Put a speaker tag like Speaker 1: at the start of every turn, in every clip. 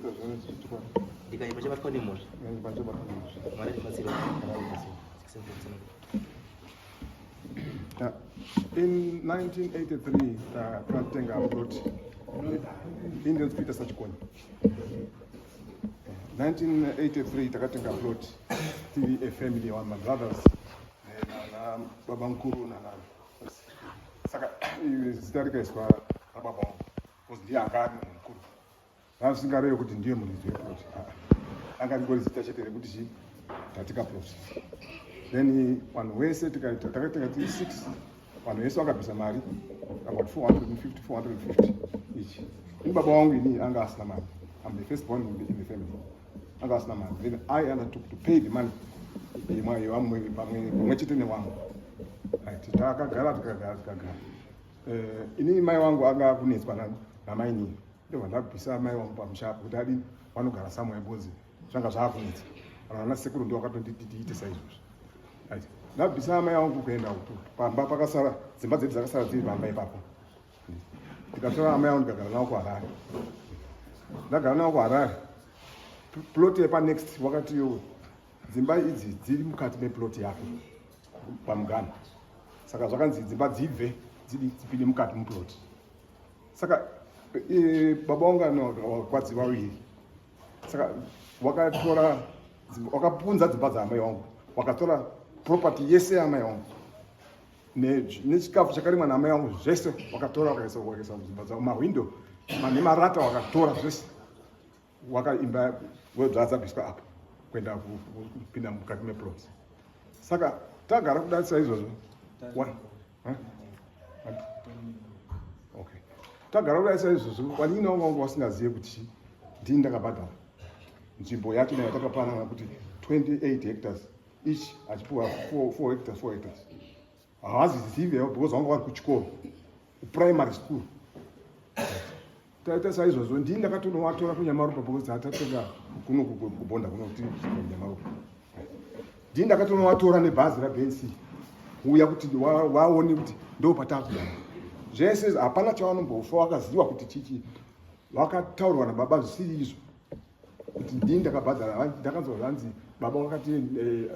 Speaker 1: Ndinoita zvechokwadi.
Speaker 2: Ndikanyepa chabatwa nemhosva.
Speaker 1: Ndikanyepa chabatwa nemhosva.
Speaker 2: Mwari ndibatsire.
Speaker 1: Mwari ndibatsire. In 1983 takatenga plot Indians Peter Sachikoni. 1983 takatenga plot tiri a family one my brothers nana baba mukuru nana saka zita rikaiswa rababa wangu because ndiye anga ari munhu mukuru. Zvasingarevi kuti ndiye muridzi weplot. Anga ringori zita chete rekuti chii tatika plot. Then vanhu wese tikaita takatenga tiri 6 vanhu vese vakabvisa mari about 450 450 each. Ini baba wangu ini anga asina mari. I'm the first born in the family. Anga asina mari. Then I undertook to pay the money pamwe chete newangu. Right, takagara tikagara tikagara. Inini mai wangu anga akunetswa namainini. Ndobva ndabvisa mai wangu pamusha apo kuti adini vanogara somewhere because zvanga zvaakunetsa. Kana vana sekuru ndivo vakatonditi tiite saizvozvo. Right. Ndabvisa mai wangu kuenda pamba pakasara dzimba dzedu dzakasara dziri pamba ipapo. Ndikatora amai vangu ndikagara navo kuHarare. Ndagara navo kuHarare. Plot yepa next wakati dzimba idzi dziri mukati meplot yake pamuganhu. Saka zvakanzi dzimba dzibve dzipinde mukati muplot. Saka baba vangu anokwadzi vaviri. Saka wakatora wakapunza dzimba dzaamai vangu, wakatora property yese yaamai vangu nechikafu chakarimwa naamai vangu zvese wakatora wakaisa wakaisa mudzimba dzavo, mahwindo nemarata wakatora zvese, wakaimba wedzadzabviswa apa kuenda kupinda mukati meplot. Saka tagara kudai saizvozvo. Okay. Tagara kudai saizvozvo, vanin'ina vangu vanga vasingazive kuti ndini ndakabhadhara nzvimbo yacho yatakapanana kuti 28 hectares each achipiwa 4 hectares 4 hectares. Havazizive because vanga vari kuchikoro primary school. Taita saizvozvo, ndini ndakatonovatora kuNyamaropa because hatatenga kuno kubonda kuno kuti kuNyamaropa. Ndini ndakatonovatora nebhazi raBNC kuuya kuti waone kuti ndo patakuda. Zvese hapana chavanombofa wakaziva kuti chichi wakataurwa nababa zvisiri izvo kuti ndini ndakabhadhara. Ndakanzwa zvanzi baba vakati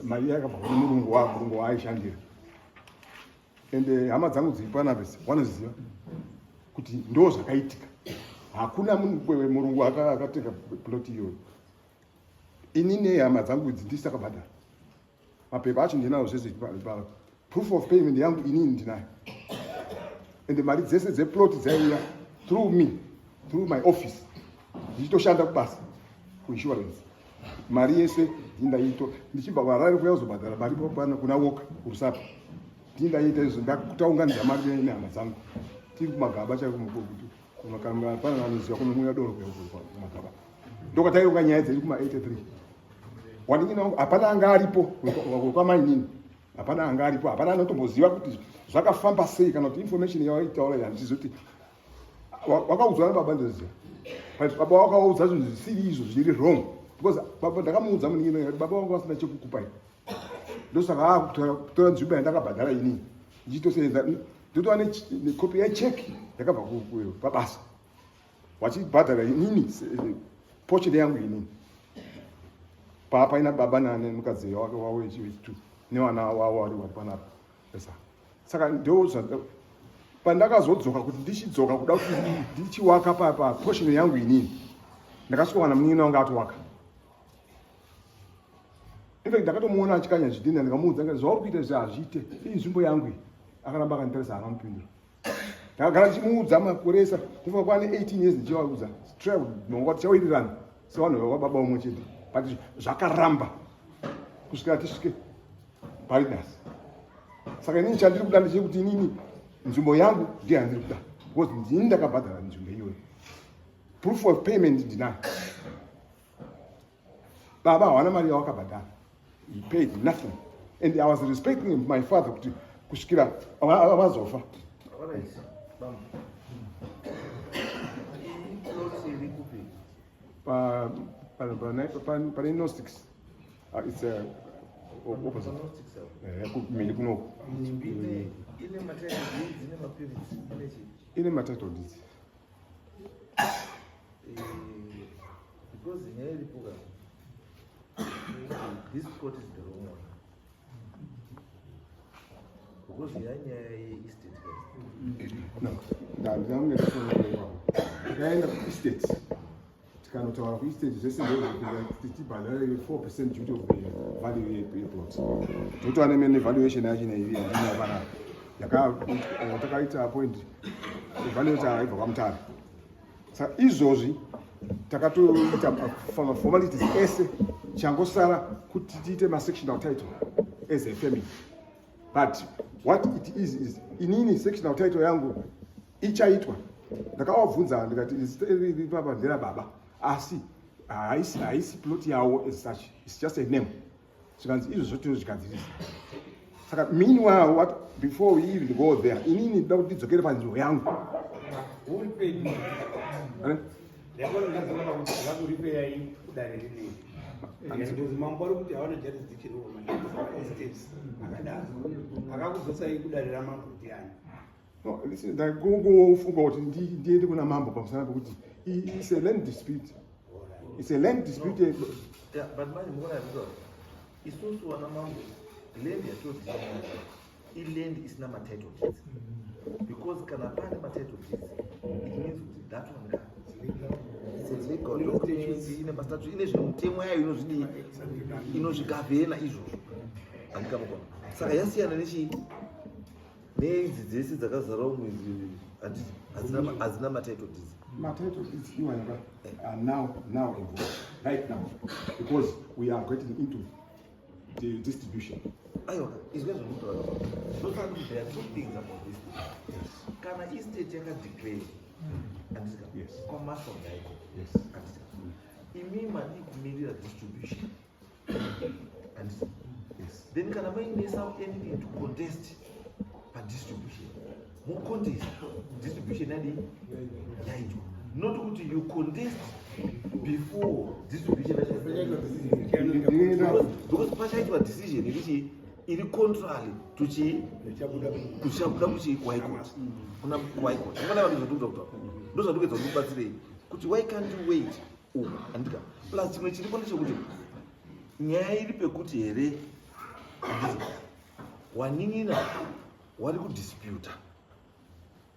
Speaker 1: mari yakabva kune murungu wavo, murungu waaishandira. Ende hama dzangu dziri panapa vanoziva kuti ndo zvakaitika. Hakuna murungu akatenga plot iyoyo. Ini nehama dzangu idzi ndisi takabhadhara. Mapepa acho ndinawo zvese, proof of payment yangu inini ndinayo. Ende mari dzese dzeplot dzaiuya through me, through my office. Ndichitoshanda kubasa kuinsurance. Mari yese ndindaito ndichibva kuHarare kuya kuzobhadhara mari kuna Walker kuRusape. Ndindaita izvo ndakutaunganidza mari nehama dzangu. Tiri kumagaba chaiko pana vanoziva kunomwiwa doro kumagaba. Ndokataironga nyaya dzedu kuma 83. Wanin'ina wangu hapana anga aripo kwamainini. Hapana anga aripo, hapana anotomboziva kuti zvakafamba sei kana kuti information yawaitaura handizivi kuti wakaudzwa nababa ndoziva. But baba wakaudza zvinhu zvisiri izvo zviri wrong because baba ndakamuudza munin'ina kuti baba vangu vasina chekukupai. Ndosaka akutora nzvimbo yandakabhadhara inini. Ndichitosenza ndotova nekopi yecheck yakabva pabasa. Wachibhadhara inini portion yangu inini. Papaina baba nane mukadzi wake wavo wechitu nevana wavo vari panapa. Saka ndo pandakazodzoka kuti ndichidzoka kuda kuti ndichiwaka paportion yangu inini, ndakasvika wana munin'ina wangu atowaka. In fact ndakatomuona achikanya zvidhina, ndikamuudza ndikati zvauri kuita izvi hazviite, iyi nzvimbo yangu iyi. Akaramba akanditarisa haana mupinduro. Ndakagara ndichimuudza makore ese, ndinofunga kwane 18 years ndichivaudza nonga tichawirirana sevanhu vababa umwe chete, but zvakaramba kusvikira tisvike pari nhasi. Saka inini chandiri kuda ndechekuti inini nzvimbo yangu ndiyo yandiri kuda because ndini ndakabhadhara nzvimbo iyoyo. Proof of payment ndinayo. Baba hawana mari yawakabhadhara. He paid nothing. And I was respecting my father kuti kusvikira vazofa. Pane Gnostics. It's a opposite. Kumhiri kunoku. Ine matitle deeds.
Speaker 2: Because nyaya iripo ka, this court is the wrong one. Because yanyaya yeestate guys.
Speaker 1: No, ndandinge tikaenda kuestate, tikanotaura kuestate zvese ndozvitibhadhare 4% duty of the value yeplot. Totova nevaluation yacho neiri yandinayo panapa, yatakaita appoint evaluator aibva kwaMutare. Saka izvozvi takatoita maformalities ese, changosara kuti tiite masectional title as a family. But what it is is inini sectional title yangu ichaitwa. Ndakavabvunza ndikati zita iri papa nderababa, asi haisi plot yawo as such, it's just a name. Zvikanzi izvozvo tinozvigadzirisa. Saka meanwhile, what, before we even go there, inini ndoda kuti ndidzokere panzvimbo yangu.
Speaker 3: Uri penyu.
Speaker 1: Eh?
Speaker 3: Ndakona ndadzoka pakuti vakuripeyai kudare rinei, because mambo ari kuti hawana jurisdiction over maestates akadaro. Akakudzosai kudare ramambo ndiani?
Speaker 1: No, listen, ndakungofunga kuti ndiende kuna mambo pamusana pekuti it's a land dispute, it's a land dispute.
Speaker 2: Yeah, but manje mukuona zvizvo, isusu vana mambo, land yatodii iland isina matitle deeds, because kana pane matitle deeds, it means kuti that one ka, it's a legal document, ine mastatute, ine zvino mutemo yayo inozvidii, inozvigavhena izvozvo, handikamukona. Saka yasiyana nechii, neidzi dzese dzakazara umu idzi, handiti hadzina matitle deeds.
Speaker 1: Matitle deeds iwaya are now involved right now because we are getting into the distribution.
Speaker 2: Aiwa, izwa zvandinotaura, ndosaka kuti there are two things about this thing. Kana estate yakadeclare, handiti, kwamaster ndaiko, handiti, imi madii kumirira distribution, handiti?
Speaker 1: Yes.
Speaker 2: Then kana maine some anything to contest padistribution, mucontest distribution yadii, yaitwa, not kuti you contest before distribution yacho. Because pachaitwa decision irichi iri contrary to chii, kuchabuda kuchi kuHigh Court, kuna kuHigh Court. Ungana vanhu zvandikuda kutaura, ndo zvandikuedza kuti mubatsirei kuti why can't you wait uku, handika? Plus chimwe chiripo ndechekuti nyaya iri pekuti here, handiti, wanin'ina wari kudisputa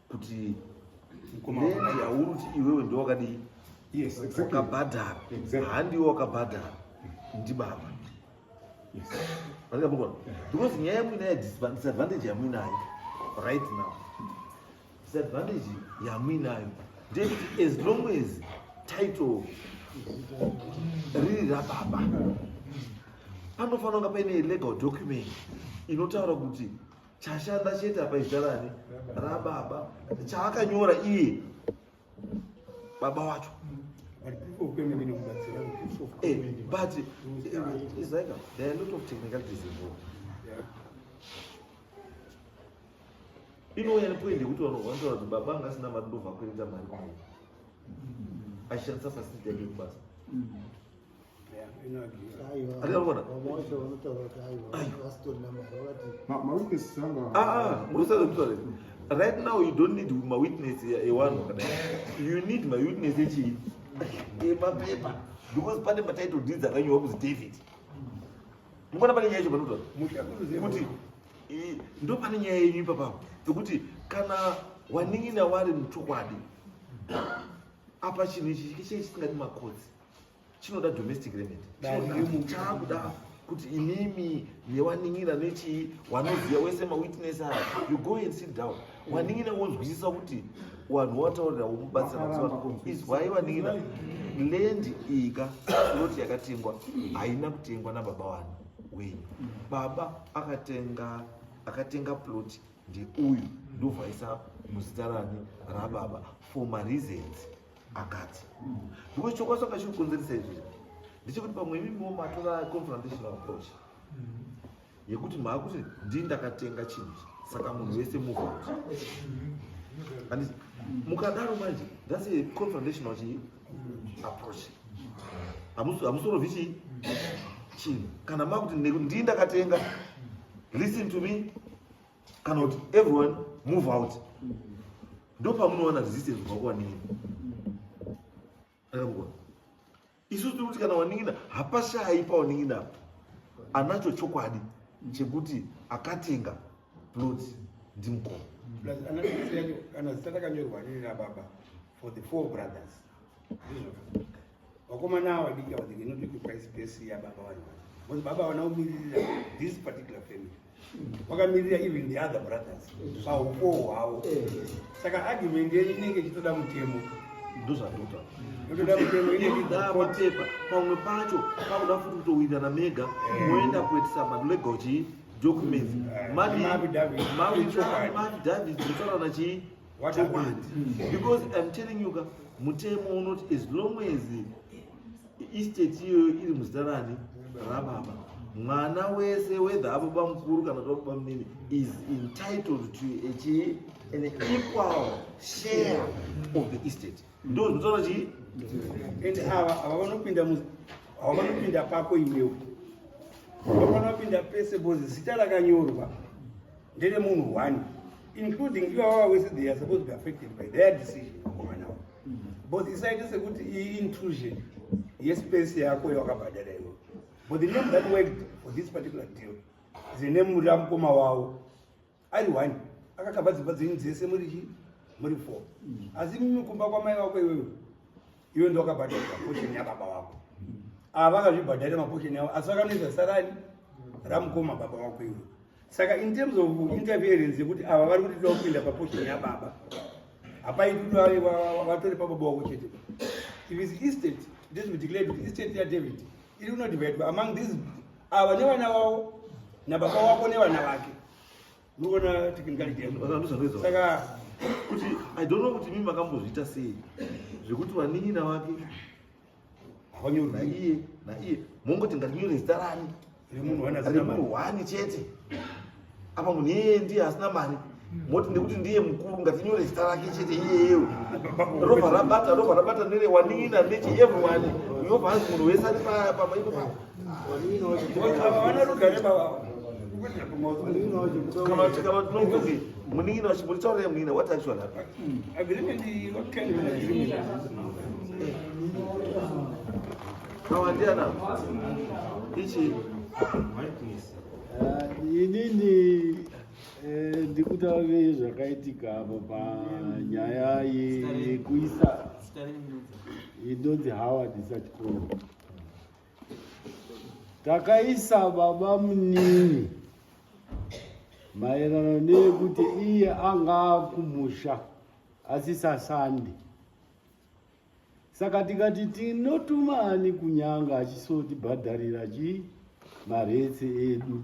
Speaker 2: kuti land yauri kuti iwewe ndo wakadii, wakabhadhara, handiwe wakabhadhara, ndibaba. Andikabona, because nyaya yamuinayo, disadvantage yamuinayo right now, disadvantage yamuinayo ndeyekuti as long as title riri rababa, panofanira kunga paine legal document inotaura kuti chashanda chete apa izita rani, rababa, chaakanyora iye baba wacho.
Speaker 3: But proof of payment inokubatsira, proof of payment.
Speaker 2: But it's like there are a lot of technicalities involved. Inouya nepoint yekuti vanhu vanotaura kuti baba anga asina mari, ndobva kuenda mari kwayo achishandisa facility yake kubasa.
Speaker 3: Yeah, inoagree.
Speaker 2: Andikabona.
Speaker 4: Vamwe vacho vanotaura kuti aiwa,
Speaker 2: Aiwa.
Speaker 4: vasitorina mari, vakati
Speaker 1: Mawitnesses anga
Speaker 2: Ah, ah, musade. Right now you don't need mawitness ewanhu wakadai, you need mawitness echii, emapepa, because pane matitle deeds akanyorwa kuzi David. Mukona pane nyaya yacho panotaura kuti ndo pane nyaya yenyu ipapapo, pekuti kana wanin'ina wari muchokwadi apa, chinhu ichi chii chisingadi makotsi, chinoda domestic remedy. Chaakuda kuti imimi newanin'ina nechii, wanoziva wese, mawitness aya, you go and sit down, wanin'ina wonzwisisa kuti vanhu wataurira womubatsira.
Speaker 1: Vakaramba kunzwisisa.
Speaker 2: Izwai wanin'ina, land ika plot yakatengwa haina kutengwa nababa wani wenyu. Baba akatenga plot ndeuyu, ndobvaisa muzita rani, rababa, for mareasons akati, because chokwadi changa chiri kukonzeresa izvizvi ndechekuti pamwe imimiwo matora confrontational approach yekuti maakuti ndii ndakatenga chinhu ichi, saka munhu wese move out. Handiti mukadaro manje that's a confrontational chii approach. Hamusorovhi chii chinhu kana makuti ndii ndakatenga, listen to me, kana kuti everyone move out. Ndo pamunowana resistance kubva kuwanini. Akamugona. Isu tiri kuti kana wanin'ina hapashayi pawanin'ina apa anacho chokwadi chekuti akatenga plot ndimukoma.
Speaker 3: Plus analysis yacho kana zita rakanyorwa riri rababa for the four brothers. Ndizvo. Vakomana ava vadiki ava they cannot occupy space yababa vari vana. Because baba havana kumiririra this particular family. Vakamirira even the other brothers paufour hwavo. Saka argument yenyu inenge ichitoda mutemo.
Speaker 2: Ndozvandinotaura.
Speaker 3: Inotoda mutemo inenge
Speaker 2: Inoda mapepa pamwe pacho pakuda futi kutowirirana mega moenda kuitisa malegal chii documents
Speaker 3: Ma affidavit.
Speaker 2: maaffidavit motaurana chii
Speaker 3: What
Speaker 2: chokwadi
Speaker 3: happened?
Speaker 2: because I'm telling you ka, mutemo unoti as long as estate iyoyo iri muzita rani rababa, mwana wese whether ababa mukuru kana kuti ababa munini is entitled to a chii an equal share of the estate. Ndo zvinotaura chii.
Speaker 3: And ava vanopinda pako iwewe vafanira kupinda pese because zita rakanyorwa nderemunhu one, including ivava wese. They are supposed to be affected by their decision, vakomana ava, but isaite sekuti iyi intrusion yespace yako yawakabhadhara iwewe. But the name that worked for this particular deal is a name ramukoma wavo ari one akakabva dzimba dzenyu dzese muri chi muri four, asi mimi kumba kwamai vako iwewe, iwe ndo wakabhadhara portion yababa wako. Ava vakazvibhadharira maportion yavo, asi vakanoisa sarani ramukoma baba wako iwe. Saka in terms of interference yekuti ava vari kuti toda kupinda paportion yababa, hapaiti kuti vatore pababa wako chete. If it's estate, this will declare kuti estate yaDavid iri kunodividwa among these ava nevana vavo nababa wako nevana vake. Munoona technicality yacho?
Speaker 2: Ndozvandinoedza
Speaker 3: Saka
Speaker 2: kuti I don't know kuti mimi makambozviita sei zvekuti vanin'ina vake
Speaker 3: havanyorwi
Speaker 2: naiye mongoti ngatinyore zita rani
Speaker 3: remunhu wana zita mari.
Speaker 2: Remunhu one chete. Apa munhu iyeye ndiye asina mari, moti nekuti ndiye mukuru ngatinyore zita rake chete iyeyewe. Robva rabata nere wanin'ina nechi everyone yobva hanzi munhu wese ari papa ipo pa
Speaker 3: Ava vana rugare baba.
Speaker 2: Kana tinongozi munin'ina wachimuritaurira munin'ina, what actually happened?
Speaker 3: Agreement, what kind of an agreement?
Speaker 2: Awa ndiana ichi.
Speaker 4: Inini ndikutaurire zvakaitika apo panyaya yekuisa inonzi Howard Sachikoro. Takaisa baba munini maererano neyekuti iye anga kumusha asisasande, saka tikati tinotuma ani kunyanga achisotibhadharira chi marates edu.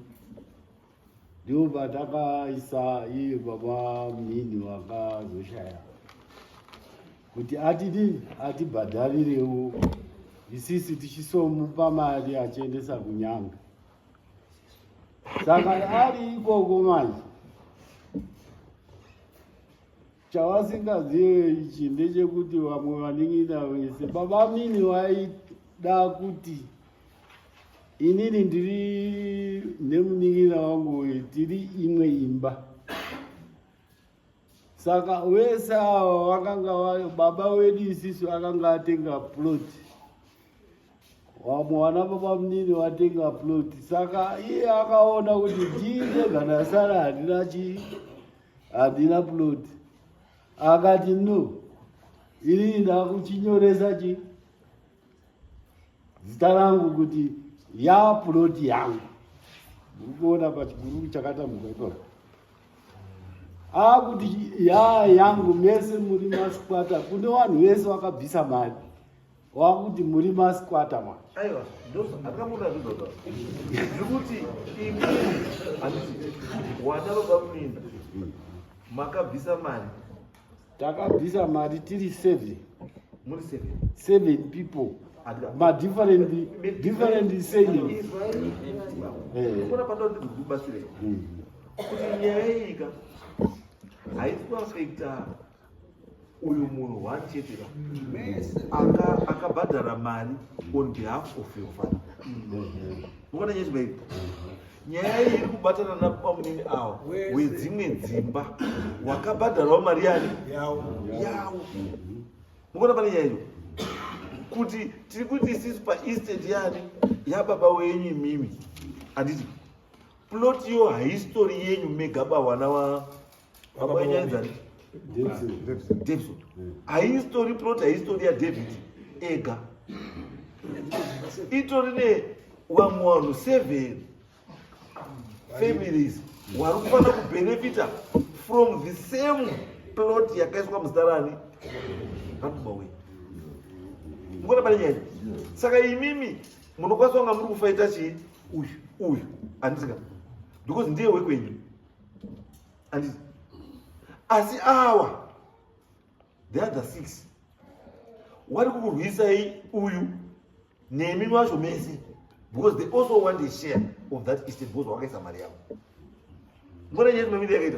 Speaker 4: Ndipo patakaisa iye baba munini wakazoshaya kuti atidini atibhadharirewo isisi tichisomupa mari achiendesa kunyanga. Saka ari ikoko manje, chavasingazive ichi ndechekuti vamwe vanin'ina vese, baba munini vaida kuti inini ndiri nemunin'ina wangu uyu tiri imwe imba. Saka vese ava vakanga baba wedu isisu akanga atenga plot, vamwe vana baba munini vatenga plot. Saka iye akaona kuti ndine ndasara handina chi handina plot, akati no, inini ndakuchinyoresa chi zita rangu kuti yaplot yangu. Muri kuona pachiguru chakatambuka ipapo, akuti ya yangu, mese muri masquatter. Kune vanhu vese vakabvisa mari, wakuti muri masquatter ma.
Speaker 2: Aiwa, akamona zvizvozvo zvikuti imini handiti wana baba munini makabvisa mari.
Speaker 4: Takabvisa mari tiri seven.
Speaker 2: Muri seven?
Speaker 4: Seven people, madifferent different sayings.
Speaker 2: Kuna panoda kuti ndikubatsire kuti nyaya iyi ka haisi kuaffecta uyu munhu one chete ka akabhadhara mari on behalf of your father. Mukaona nyaya chibairi, nyaya iyi iri kubatana nabamunini awa
Speaker 3: Wese.
Speaker 2: wedzimwe dzimba wakabhadharawo mari yani
Speaker 3: yawo.
Speaker 2: Yawo. Mukaona pane nyaya iyo. Kuti tiri kuti isisu paestate yani yababa wenyu imimi, handiti plot yo haisitori yenyu mega ba wana wa baba wenyu ainzani? Davison. Haisitori plot, haisitori yaDavid ega, itori ne vamwe vanhu seven families wari kufanira kubenefita from the same plot yakaiswa muzita rani? Rababa wenyu. Mukuona pane nyaya? Saka imimi munokwanisa kunga muri kufaita chii? Uyu uyu, handiti ka? Because ndiye wekwenyu, handiti? Asi awa the other six wari kukurwisai uyu nemi vacho mese, because they also want a share of that estate, because wakaisa mari yavo. Ngona nyaya mamiri yakaita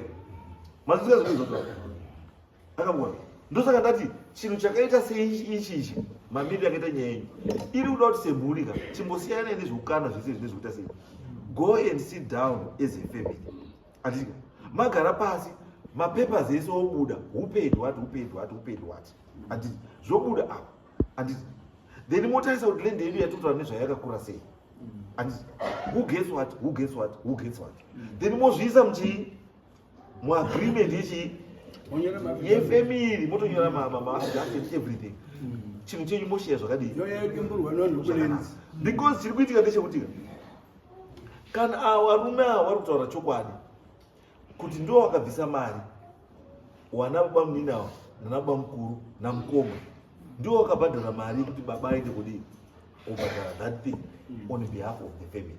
Speaker 2: mazvizika zvinoizwa akabuona. Ndosaka ndati chinhu chakaita seichi ichi ichi, mamiri akaita nyaya yenyu iri kuda kuti semhuri ka chimbosiyanai nezveukana zvese zvine zvekuita sei. Go and sit down as a family, handiti? Magara pasi, mapapers ese obuda, who paid what, who paid what, who paid what, handiti? Zvobuda apa, handiti? Then motarisa kuti land yedu yatotaura nezvayakakura sei, handiti? Who gets what, who gets what, who gets what. Then mozviisa muchii? Muagreement yechii? Yefamily. Motonyora maadjustment, everything. Chinhu chenyu mosheya zvakadii? Because chiri kuitika ndechekuti kana ava varume ava vari kutaura chokwadi kuti ndo wakabvisa mari, wana baba munini ava nana baba mukuru namukoma ndio wakabhadhara mari yekuti baba aende kudii, kubhadhara that thing on behalf of the family.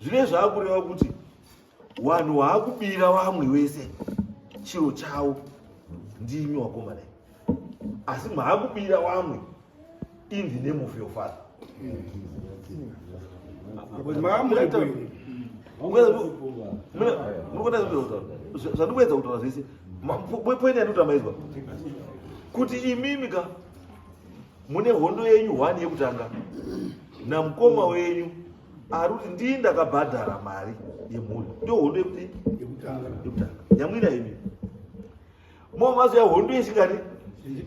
Speaker 2: Zvine zvaakureva kuti vanhu vaakubira vamwe wese chiro chavo ndimi wakomana, asi maakubira vamwe in the name of your father. Murikuona zvandikuedza kutaura zvese? Point yandikuti maizwa kuti imimi ka mune hondo yenyu one yekutanga namukoma wenyu ari kuti ndii ndakabhadhara mari yemhuri. Ndo hondo yekuti yekutanga yamwina imi. Mo mazoya hondo yechingani?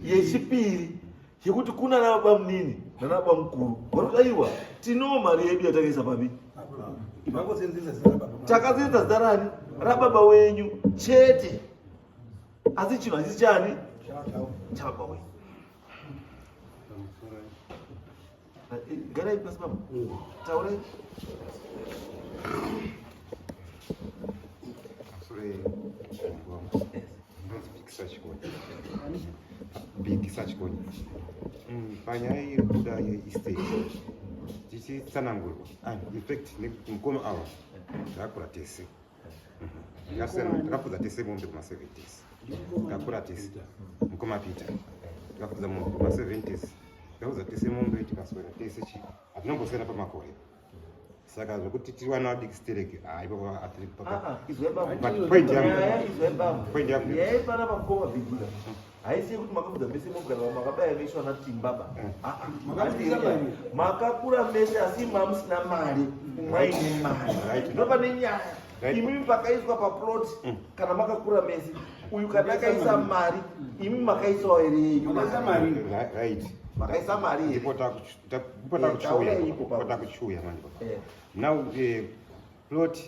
Speaker 2: Yechipiri, yekuti kuna nababa munini nanababa mukuru vari kuti aiwa, tinewo mari yedu yatakaisa papi, takasenza zita rani? Rababa wenyu chete, asi chinhu hachisi chani? Chababa wenyu. Garai pasi baba, taurai.
Speaker 1: Sure, ndonzi Bigisa Chikonyi. Bigisa Chikonyi. Panyaya iri kuda yeestate tichitsanangurwa, in fact mukoma ava takakura tese. Takafudza tese mombe kuma-70s, takakura tese. Mukoma Peter, takafudza mombe kuma-70s, takafudza tese mombe, tikaswera tese. Chi hatinombosiyana pamakore, saka zvokuti tiri vana vadiki stereki, ipapo hatiri. But point yangu, point yangu
Speaker 2: nyaya ipana pamukoma Bigula haisi yekuti makafudza mese mogara makabaya meshe vana timbaba. Makakura mese, asi mamusina mari, mwaine mari. Ndopane nyaya. Imimi pakaiswa paplot, kana makakura mese, uyu kana akaisa mari, imi makaisawo here yenyu?
Speaker 1: Right.
Speaker 2: Makaisa mari here?
Speaker 1: Ndipo takuchiuya, ndipo takuchiuya manje. Now plot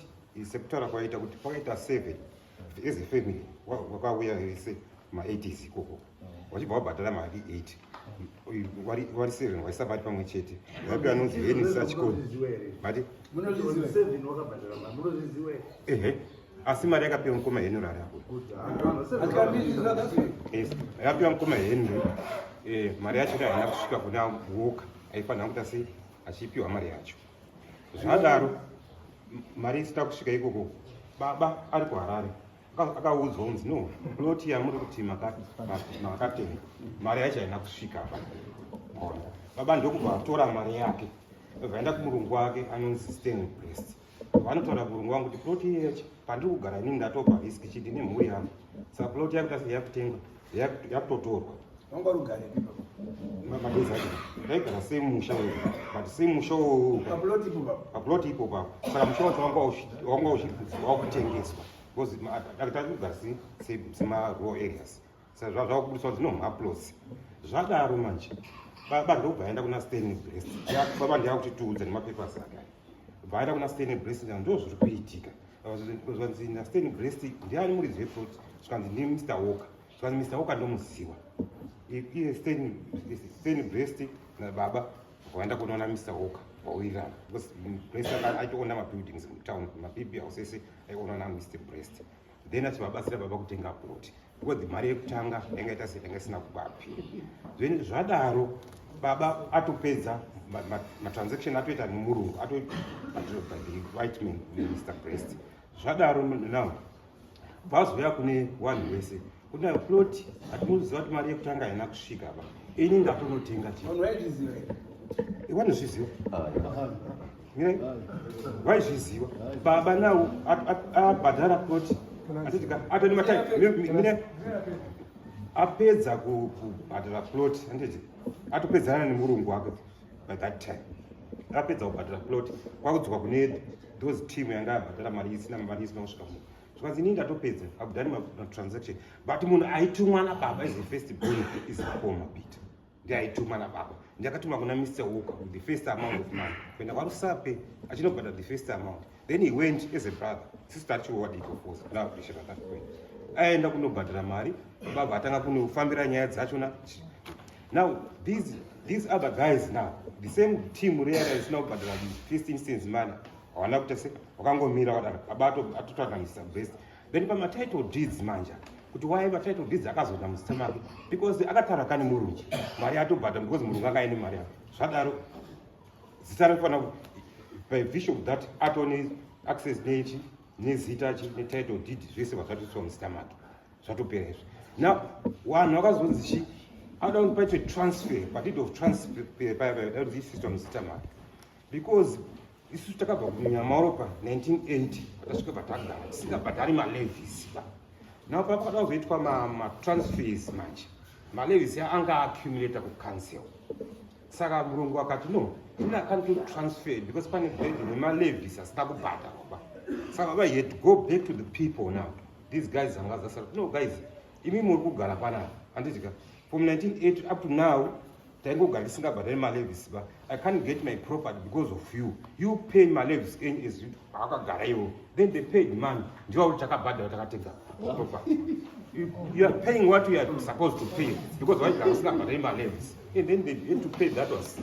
Speaker 1: sekutaura kwaita kuti pakaita seven as a family, wakauya vese ma80s ikoko, wachibva wabhadhara mari 8, wari seven, waisa mari pamwe chete, vaipi anonzi Henry Sachikoni mati. Ehe, asi mari yakapiwa mukoma Henry ari apo. Yes, yakapiwa mukoma Henry. Mari yacho haina kusvika kuna Walker aifanira kuita sei achipiwa mari yacho. Zvadaro, mari isina kusvika ikoko, baba ari kuHarare akaudzwa kunzi no, plot yamuri kuti makatenga, mari yacho haina kusvika pa. Ona, baba ndokubva atora mari yake, obva aenda kumurungu wake anonzi Stanley Brest. Vanotaura kumurungu wangu kuti plot iyechi pandiri kugara inini ndatopa risk chiti nemhuri yangu, saka plot yakuta yakutengwa, yakutotorwa.
Speaker 3: Wanga rugarepi?
Speaker 1: Madezi acho taigara semusha wedu, but semusha uwowo
Speaker 3: Paplot ipo papo?
Speaker 1: Paplot ipo papo. Saka musha wacho wanga wakutengeswa because takugara semarural areas, saka zvakubudiswa kuti no maplots. Zvadaro manje Baba ndobva aenda kuna Stanley Brest. Baba ndiya kutitiudza nemapapers ake. Bva aenda kuna Stanley Brest ndo zviri kuitika. Zvanzi na Stanley Brest ndiani muridzi weplot? Zvikanzi ndi Mr Walker. Zvikanzi Mr Walker ndomuziwa. Iye Stanley Brest na baba vaenda kunoona Mr Walker vawirirana because Brest aitoona mabuildings mutown maBB house ese aiona na Mr Brest. Then achivabatsira baba kutenga plot. Because mari yekutanga yanga ita se yanga isina kuvapi. Then zvadaro baba atopedza matransaction atoita nemurungu atoita by the white man Mr Brest. Zvadaro now vazouya kune vanhu vese kuna plot atinoziva kuti mari yekutanga haina kusvika ba ini ndatonotenga chii vanozviziva vaizviziva baba nawo abhadhara plot atitika atoni matimine apedza kubhadhara plot anditi atopedzana nemurungu wake by that time apedza kubhadhara plot kwakudzoka kune those team yanga yabhadhara mari isina mari isina kusvika munhu zvikanzi inini ndatopedza I've done my transaction but munhu aitumwa nababa is the first born is mukoma Peter ndiye aitumwa nababa ndiakatuma kuna Mr Walker with the first amount of money kuenda kwaRusape achinobhadhara the first amount then he went as a brother sister achiwa of course now at that point aenda kunobhadhara mari baba atanga kunofambira nyaya dzachona. Now these other guys now the same team riya risina kubhadhara the first instance money hawana kuita se wakangomira wadaro baba atotsvaga Mr Brest. Then pamatitle deeds manja kuti why matitle deeds akazoenda muzita make because akataura kane murungu mari atobhadhara because murungu anga aine mari yake. Zvadaro zita rinofanira by virtue of that atone access nechi nezita chi netitle deed zvese zvatoiswa muzita make zvatopera izvi. Now vanhu vakazonzi chi anoda kuti paitwe transfer padeed of transfer paya system muzita make because isusu takabva kuNyamaropa 1980 patasvika patagara tisingabhadhari malevies ba. Now papada kuzoitwa matransfers manje malevies anga accumulata kucouncil. Saka murungu akati no ini I can't do transfer because pane burden nemalevies asina kubhadharwa ba. Saka baba he had to go back to the people now. These guys anga zasara no guys imi muri kugara panapa handiti from 1980 up to now taingogara tisingabhadhari malevies ba. I can't get my property because of you. You pay malevies enyu as akagara iwo. Then they paid money. Ndiwa kuti takabhadhara takatenga property. You are paying what you are supposed to pay because waigara usingabhadhari malevies. And then they had to pay that was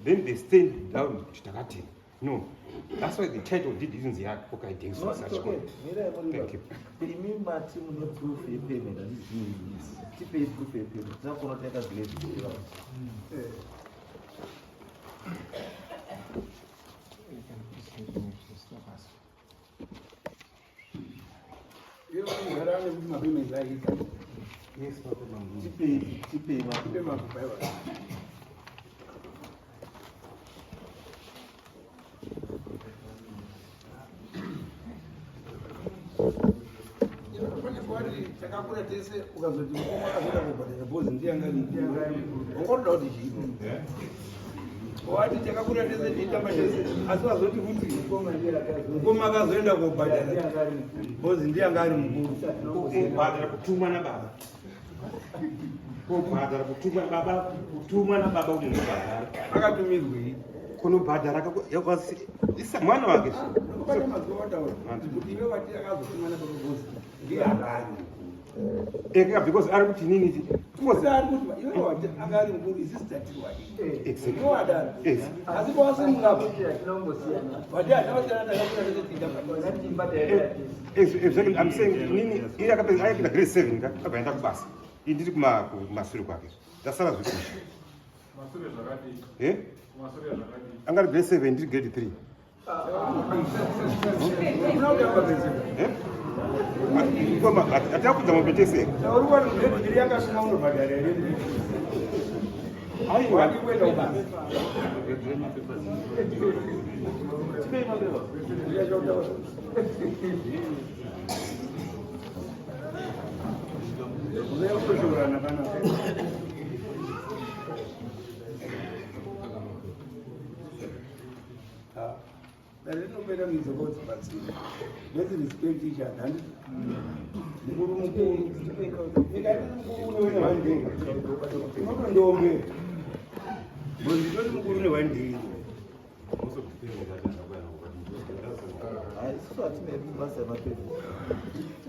Speaker 1: then they stand down kuti takatenga. No, that's why the title deed isn't the okay thing. So such okay. Thank you.
Speaker 2: Imi mati mune proof yepayment handiti? Tipei proof yepayment. Tinakona taita grade.
Speaker 3: Iwe vanogara nekuti mapayments aita.
Speaker 1: Yes, Papa.
Speaker 2: Tipei, tipei ma.
Speaker 3: Tipe mapepa iwa. Pane takakura tese ukazoti mukoma akazoenda kubhadhara bhozi ndiye anga ari mukuru. Wangotoda kuti chii? Wati takakura tese tichitamba tese asi wazoti kuti mukoma akazoenda kobhadhara bhozi ndiye anga ari mukuru.
Speaker 1: Kubhadhara kutumwa nababa. Kubhadhara kutumwa baba kutumwa nababa kuti unobhadhara.
Speaker 3: Akatumirwei?
Speaker 1: Kunobhadhara isa mwana wake.
Speaker 3: Pane mazuva wataura kuti iwe wati akazotumwa nababa bhozi ndiye anga ari mukuru.
Speaker 1: Eka because ari kuti nini
Speaker 3: Because ari kuti iwe wati anga ari mukuru isusu tatiwa.
Speaker 1: Exactly.
Speaker 3: Iwe wadaro.
Speaker 1: Yes.
Speaker 3: Asi pawasimuka wati hatina takakura tese tichitamba.
Speaker 1: Exactly. I'm saying nini iye akapedza ayapinda grade 7 ka abva aenda kubasa. Ini ndiri kumasure kwake. Ndasara zvekuti.
Speaker 5: Masure zvakadii?
Speaker 1: Eh?
Speaker 5: Masure zvakadii?
Speaker 1: Anga ari grade 7 ndiri grade 3.
Speaker 3: Una kutamba pese.
Speaker 1: Eh? Koma atakudza mapetese.
Speaker 3: Uri wani grade 3 yakasvika unobhadhara here?
Speaker 1: Aiwa.
Speaker 3: Wadi kuenda kubasa.
Speaker 2: Tipei mapepa.
Speaker 3: Unoya kutoshorana panapa. Dare rinopera midzokodzi batsira. Let's respect each other. Handiti? Mukuru mukuru. Ikati mukuru unoona vanhu. Unotondiombe. Ndinoti mukuru newandini.
Speaker 2: Isusu hatine basa yemapepa.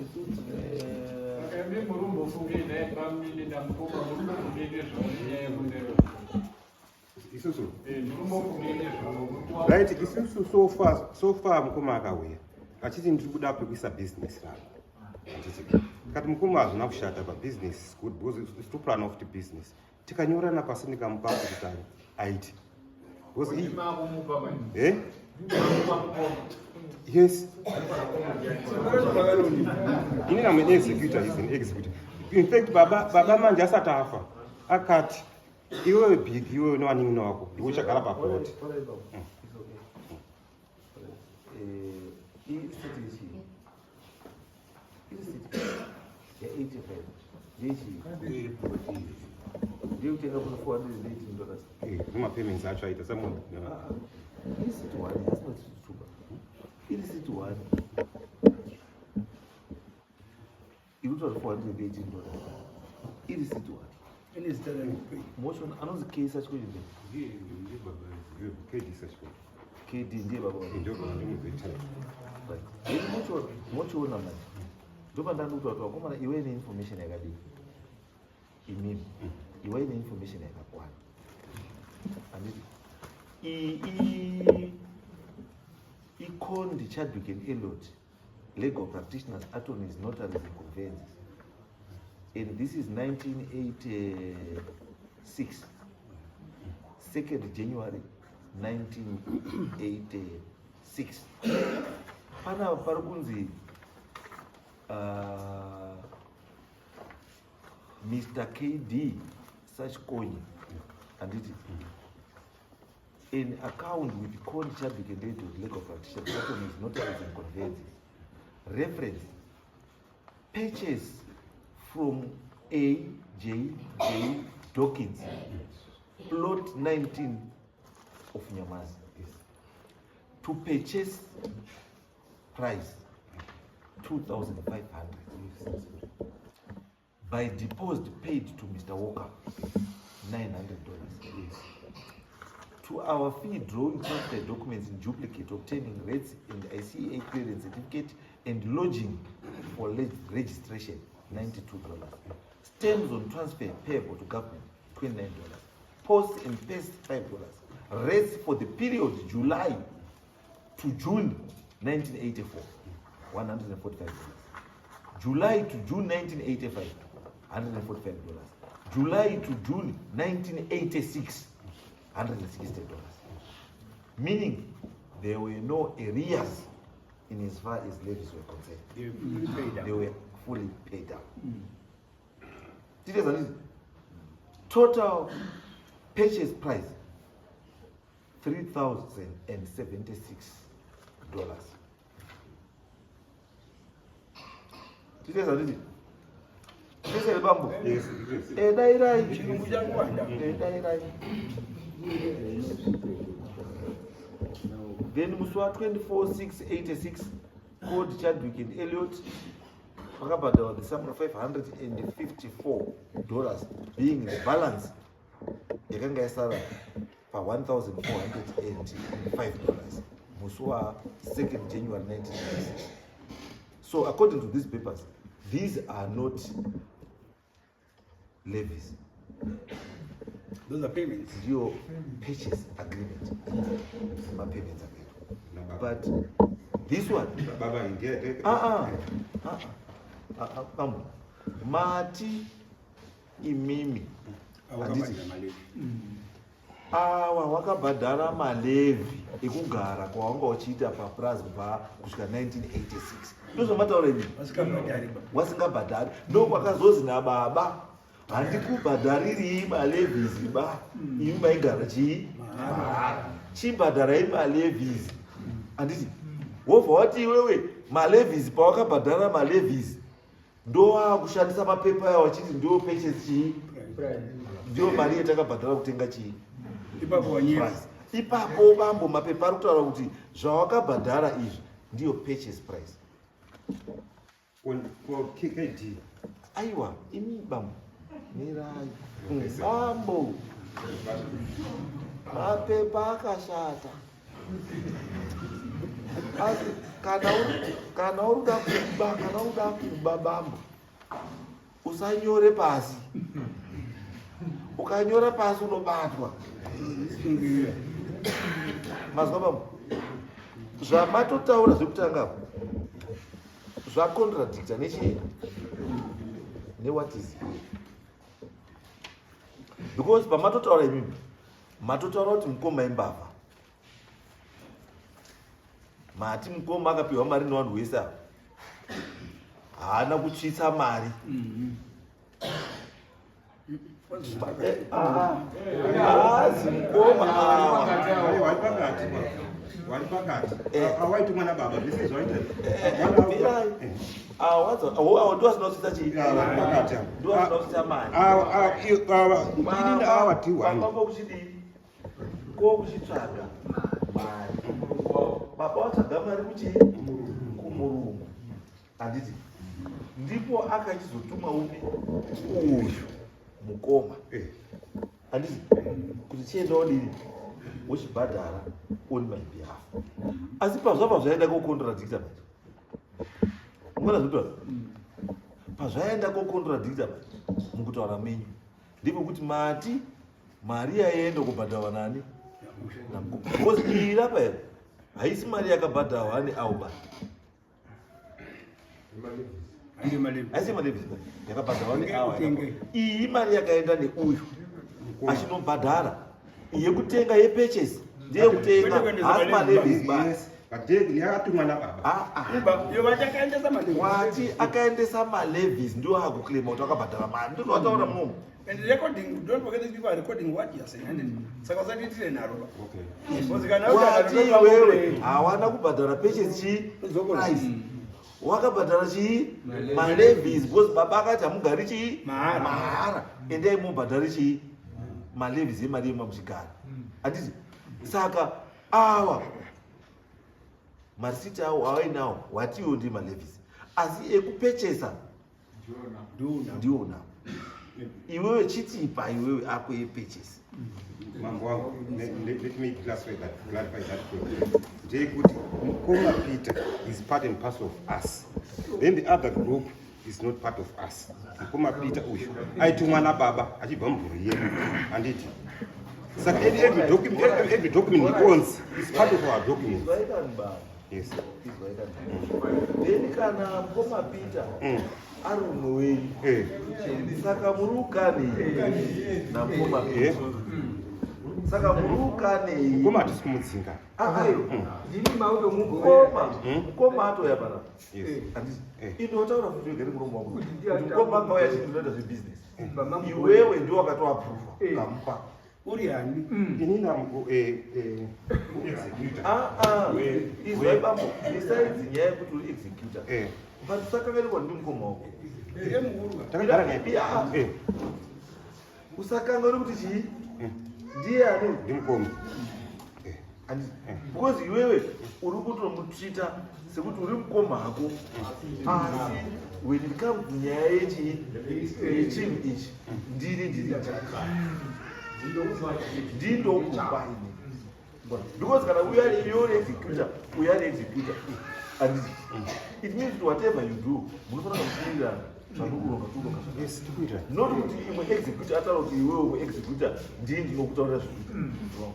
Speaker 2: Isu tine
Speaker 5: Imi murimbofungei naye pamini namukoma murimbofungei nezvavo nenyaya yekunero.
Speaker 1: Isusu
Speaker 5: Murimbofungei nezvavo.
Speaker 1: Right, isusu so far, so far mukoma akauya achiti ndiri kuda pekuisa business rangu. Handiti kati mukoma hazvina kushata pa business is good because it's to plan of the business. Tikanyorana pasi ndikamupa kuti aite because
Speaker 5: Makumupa manje.
Speaker 1: Eh?
Speaker 5: Makumupa mukoma.
Speaker 1: Yes. Ini I'm an executor, he's an executor. In fact, baba manje asati afa akati iwewe big iwewe newanin'ina wako ndiwe uchagara paplot.
Speaker 2: Alright, baba. It's okay. Irisiti yechii? Irisiti ya85 ndeyechii? Ndeyekutenga kuna $418.
Speaker 1: Nemapayments acho aita someone.
Speaker 2: Irisiti one, that's not true. Irisiti one iri kutaura $418. Irisiti one.
Speaker 3: Ine zita rangu.
Speaker 2: Motion anonzi K Sachikochi ndiye.
Speaker 1: KD Sachikochi.
Speaker 2: KD ndiye baba wake.
Speaker 1: Ndio baba ndio.
Speaker 2: Right. Then mochiona manje. Ndopandanga kutaura kuti vakomana iwe ine information yakadii? Imimi. Iwe ine information yakakwana. Handiti. Iyi iCondi Chadwick and Elliot, legal practitioners, attorneys, notaries and conveyancers. And this is 1986. 2nd January 1986. Pana pari kunzi Mr. KD Sachkonyi, handiti, an account with Condi Chadwick and Elliot legal practitioners, attorneys, notaries and conveyancers. Reference, purchase from AJJ Dawkins, plot 19 of Nyamazi. To purchase price 2,500 by deposit paid to Mr. Walker $900.
Speaker 1: Yes.
Speaker 2: To our fee drawing transfer documents in duplicate, obtaining rates and ICA clearance certificate and lodging for registration $92. Stamps on transfer payable to government $29. Post and paste $5. Rates for the period July to June 1984, $145. July to June 1985, $145. July to June 1986, $160. Meaning there were no arrears in as far as levies were concerned.
Speaker 3: They were fully paid up.
Speaker 2: They were fully paid up. Titeza nini? Total purchase price $3,076. Titeza nini? Titeza bambo.
Speaker 1: Yes, yes.
Speaker 2: Dairai.
Speaker 3: Chirungu chakuwanda.
Speaker 2: Dairai. Then musi wa 24/6/86 Condi Chadwick and Elliot vakabhadharwa the sum of $554 being the balance yakanga yasara pa $1,405 musi wa 2nd January 1996. So according to these papers, these are not levies.
Speaker 3: Those are payments.
Speaker 2: Ndiyo purchase agreement, mapayments akaitwa. But this one,
Speaker 1: Baba ingia.
Speaker 2: Bambo, mati imimi handiti
Speaker 3: Awakabhadhara malevy.
Speaker 2: Awa wakabhadhara malevy ekugara kwawanga uchiita papurazi kubva kusvika 1986, ndozvamataura imi?
Speaker 3: Vasikabhadhari ba.
Speaker 2: Wasingabhadhari, ndokwakazozi nababa handikubhadharirii malevies ba, imi maigara chii mahara, chibhadharai malevies, handiti? Wobva wati iwewe malevies, pawakabhadhara malevies ndowakushandisa mapepa ayo wachiti ndiwo purchase chii, ndiyo mari yatakabhadhara kutenga chii?
Speaker 3: Ipapo wanyepa.
Speaker 2: Price. Ipapo bambo, mapepa ari kutaura kuti zvawakabhadhara izvi ndiyo purchase price.
Speaker 1: For KD.
Speaker 2: Aiwa, imi bambo, mirai bambo. Mapepa akashata. Asi kana uri kana uri kuda kuba kana uri kuda kuba bambo usanyore pasi. Ukanyora pasi unobatwa. Mazwa bambo? Zvamatotaura zvekutanga apo zvacontradicta nechii newhat is here because pamatotaura imimi matotaura kuti mukoma imbavha mati mukoma akapiwa mari nevanhu wese ava haana kutsvitsa mari haazi mukoma awa
Speaker 1: wari pakati wari pakati awaitumwa nababa zvese zvaita
Speaker 2: awa ndiwasina kutsvitsa chii ndiwasina kutsvitsa mari
Speaker 1: awa tiwani
Speaker 2: baba kuchidii ko kuchitsvaga mari baba watsvaga mari kuchii kumurungu handiti ndipo akachizotuma upi uyu mukoma eh. handiti kuti chienda odini wochibhadhara on my behalf asi pazvabva zvaenda kocontradicta manje ungona zvinotaura pazvaenda kocontradicta manje mukutaura menyu ndipo kuti mati mari yaienda kubhadharwa nani because iyi rapa here haisi mari yakabhadharwa neauba haisi malevis yakabhadharwa neawa iyi mari yakaenda neuyu achinobhadhara yekutenga yepurchase ndeyekutenga haasi malevis
Speaker 1: basi yakatumwa nababa
Speaker 2: ah, ah. Wati akaendesa malevis ndio akuclaima kuti akabhadhara mari ndozvataura munomu
Speaker 3: And recording, don't forget these people are recording what you are saying. Mm. Saka usatiitire nharo ba.
Speaker 1: Okay.
Speaker 3: Because kana
Speaker 2: wati iwewe hawana kubhadhara purchase chii price. Wakabhadhara chii malevies because baba akati hamugari chii mahara. Endai mubhadhare chii malevies emari yemamuchigara. Handiti saka awa marisiti awo awainawo watiwo ndi malevies asi ekupechesa ndiona iwewe chitipa iwewe ako yepechesi
Speaker 1: mambo wangu let me clarify that, clarify that point ndeyekuti mukoma Peter is part and parcel of us then the other group is not part of us mukoma Peter uyu aitumwa nababa achibva mumhuri yedu handiti saka every document, every document he owns is part of our documents Yes.
Speaker 2: Then kana mukoma Peter mm. ari umwe wenyu
Speaker 1: eh.
Speaker 2: saka muri ukanei namukoma
Speaker 1: eh.
Speaker 2: Peter saka muri ukanei
Speaker 1: mukoma hatisi kumudzinga
Speaker 2: ah, ayo
Speaker 1: mm.
Speaker 2: mukoma mm. mukoma atouya pana
Speaker 1: eh.
Speaker 2: inotaura kuti wegere muromo wangu mukoma akauya achiti ndinoita zvebusiness iwewe ndiwo wakatoaprova ukamupa
Speaker 3: Uri ani?
Speaker 1: Mm. Ini na eh eh executor.
Speaker 2: Ah ah. Izwai bambo, besides nyaya yekuti uri executor.
Speaker 1: Eh.
Speaker 2: But usakanganirwa ndi mukoma wako.
Speaker 3: Ndiye mukuru.
Speaker 1: Takagara naye. Eh.
Speaker 2: Usakanganirwa kuti chii? Eh. Ndiye ani?
Speaker 1: Ndi mukoma.
Speaker 2: Eh. And eh. because iwewe uri kutomutrita sekuti uri mukoma hako. Asi when it comes to nyaya yechii yechinhu ichi ndini ndiri ndindokupa ini because kana uyo ari iwe uri executor uyo ari executor and it means kuti whatever you do munofanira kuwirirana zvamukuronga turonga not kuti imwe executor ataura kuti iwewe umwe executor ndini ndinokutaurira zvinhu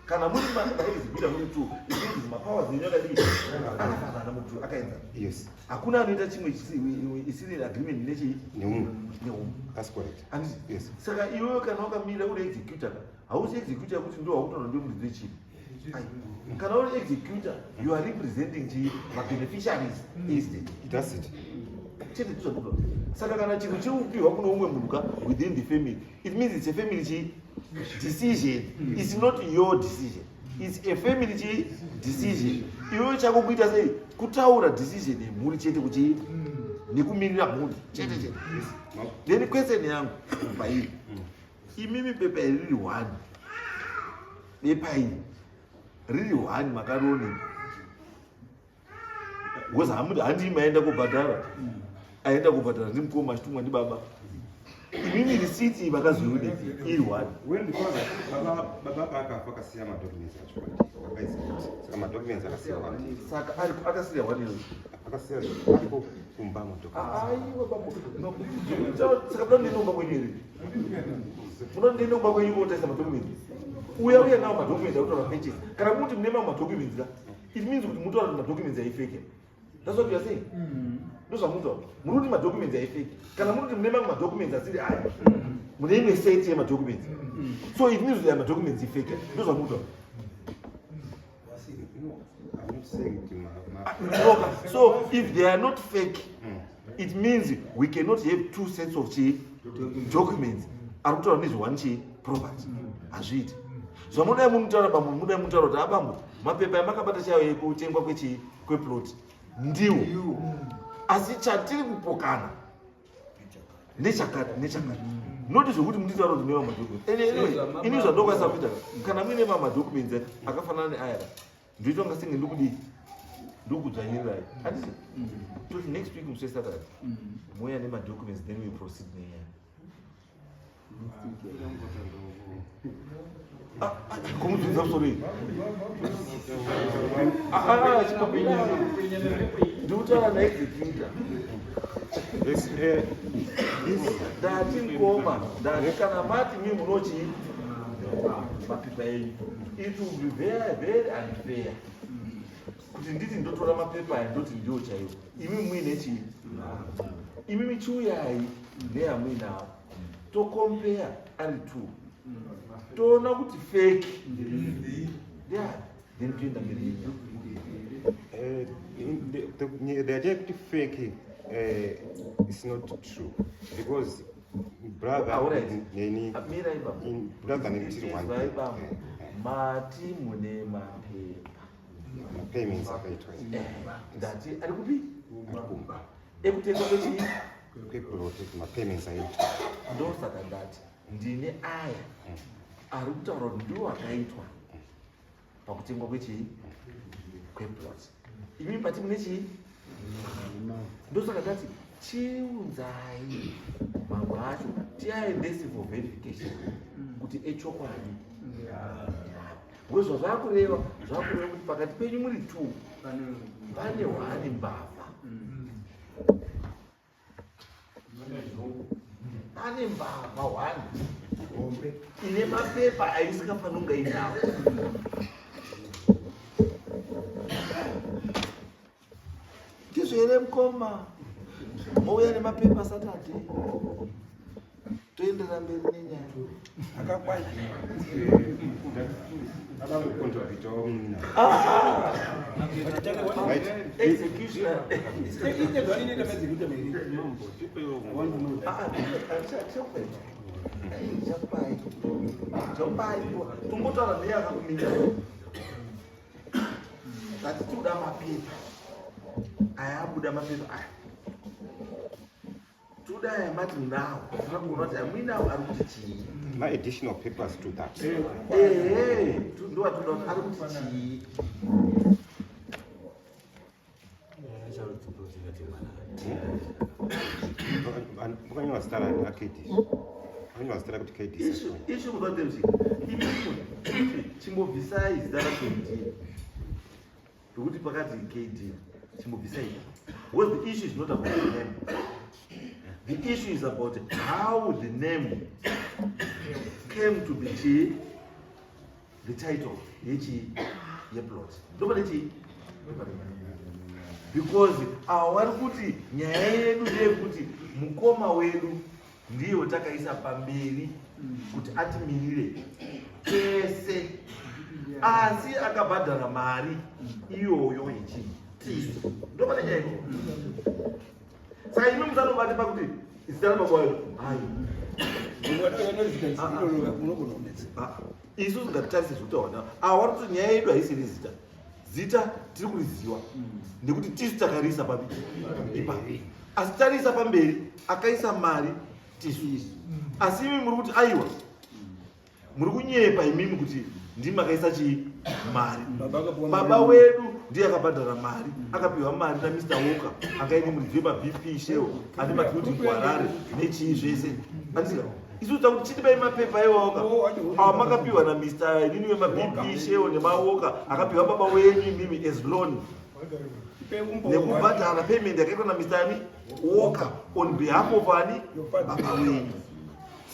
Speaker 2: kana muri maexecutor muri two it means mapowers enyu akadii akafanana mukuti akaenzana
Speaker 1: yes
Speaker 2: hakuna anoita chimwe isiri agreement nechii
Speaker 1: neumwe
Speaker 2: neumwe
Speaker 1: that's correct
Speaker 2: handiti
Speaker 1: yes
Speaker 2: saka iwewe kana wakamira uri executor ka hausi executor yekuti ndo wakutoona ndiwe muridzi wechii kana uri executor you are representing chii mabeneficiaries estate
Speaker 1: that's it
Speaker 2: chete ndizvo saka kana chinhu chiri kupiwa kune umwe munhu ka within the family it means it's a family chii decision mm. It's not your decision, it's a family chii decision. Iwewe chako kuita sei kutaura decision yemhuri chete kuti mm. nekumirira mhuri chete chete. Then question yangu kubva iri mm. imimi pepa iri riri one bepa iri riri one makarionei because handii maenda kubhadhara aenda kubhadhara ndimukoma achitumwa ndibaba. Imimi receipt iyi makazoiona iri one.
Speaker 1: When because baba baba akafa akasiya madocuments acho kwandiri akaisa saka madocuments akasiya kwandiri.
Speaker 2: Saka ari akasiya one iyoyo.
Speaker 1: Akasiya ariko kumba madocuments.
Speaker 2: Aiwa bambo. Saka munoda ndiende kumba kwenyu here? Munoda ndiende kumba kwenyu kotarisa madocuments? Uya uya nawo madocuments akutaura purchase. Kana muti mune mamwe madocuments ka, it means kuti mutaura kuti madocuments aifake. That's what you are saying. Ndozvamunotaura. Muri kuti madocuments aifake. Kana muri kuti mune mamwe madocuments asiri aya. Mune imwe set yemadocuments. So it means kuti aya madocuments ifake. Ndozvamunotaura.
Speaker 1: No, I'm not saying kuti ma
Speaker 2: No, so if they are not fake, it means we cannot have two sets of chi documents ari kutaura nezve one chi property. Hazviiti. Zvamudai munotaura bambo, mudai munotaura kuti abambo, mapepa amakabata chaiwo ekutengwa kwechi kweplot ndiwo. Asi chatiri kupokana nechakati nechakati. Not zvekuti munditaura kuti mune madocuments. Anyway, ini zvandokwanisa kuita kana muine mamadocuments akafanana neaya ndoita kunga senge ndikudii ndikudzvanyirirai handiti toti next week musi wesaturday mouya nemadocuments then we proceed nenyaya. Kumubvunza musoro iyi ndikutaura naexecutor.
Speaker 1: Yes, this
Speaker 2: Ndati mukoma, ndati kana mati mi munochi mapepa enyu, it will be very very unfair kuti nditi ndotora mapepa aya ndoti ndiwo chaiwo, imi muine chii? Imi michiuyai neyamuinawo, tocompare ari two, toona kuti fake ndeani, then toenda mberi yenyaya.
Speaker 1: The idea kuti fake is not true because brother
Speaker 2: Alright.
Speaker 1: neni
Speaker 2: Mirai baba.
Speaker 1: Brother neni tiri one.
Speaker 2: Izwai baba, mati mune mapepa.
Speaker 1: Payments akaitwa.
Speaker 2: Ndati ari kupi?
Speaker 1: Ari kumba.
Speaker 2: Ekutenga kwechii?
Speaker 1: Kweplot, mapayments aitwa.
Speaker 2: Ndosaka ndati ndine aya ari kutaura kuti ndiwo akaitwa pakutengwa kwechii kweplot, imi mati mune chii? Ndosaka ndati chiunzai mamwe acho tiaendese for verification kuti echokwadi, because zvazvakureva zvakureva kuti pakati penyu muri two pane one mbavha, pane mbavha one ine mapepa aisingafaniri kunge inawo. Ndizvo here mukoma? Mouya nemapepa Saturday, toenderera mberi nenyaya.
Speaker 3: Akakwana.
Speaker 1: Ada kucontributawo munina. Right.
Speaker 2: Execution.
Speaker 3: I want to know that.
Speaker 2: Chakupai, chakupai, tombotaura neye akakumira tati tinoda mapepa aya, abuda mapepa aya, toda aya mati munawo, toda kuona kuti amuinawo ari kuti chii.
Speaker 1: Ma additional papers to that.
Speaker 2: Ehe, ndowatoda kuti ari kuti chii.
Speaker 1: Vakanyorwa zita raKD, vakanyorwa zita rakuti KD.
Speaker 2: Issue kuvatemsi chimbobvisai zita raKD, nokuti pakati KD chimbobvisai, because the issue is not about the name, the issue is about how the name came to be chi the title yechi yeplot. Ndopane chii, because ava vari kuti nyaya yedu ndeyekuti mukoma wedu ndiyo takaisa pamberi kuti atimirire tese, asi akabhadhara mari iyoyo yechii tisu. Ndopane nyaya iko. Saka imi musanobate pakuti zita rababa wedu hai.
Speaker 3: Unogona kunetsa.
Speaker 2: Ah, isu ngatitarise zvekutaura ava vari kuti nyaya yedu haisiri zita, zita tiri kuriziva nekuti tisu takarisa papi ipapo, asi tarisa pamberi akaisa mari tisu. Asi imi muri kuti aiwa, muri kunyepa imimi kuti ndimi makaisa chii mari.
Speaker 3: Baba akapuwa mari.
Speaker 2: Baba wedu Ndiye akabhadhara mari, akapiwa mari naMr Walker akaine muridzi wemaBP Shell ane mabuilding kuHarare nechii zvese. Andika isu takuti chitipai mapepa iwawoka awa makapiwa naMr inini wemaBP Shell nemaWalker akapiwa baba wenyu imimi as loan nekubhadhara payment yakaitwa naMr ani Walker on behalf of ani baba wenyu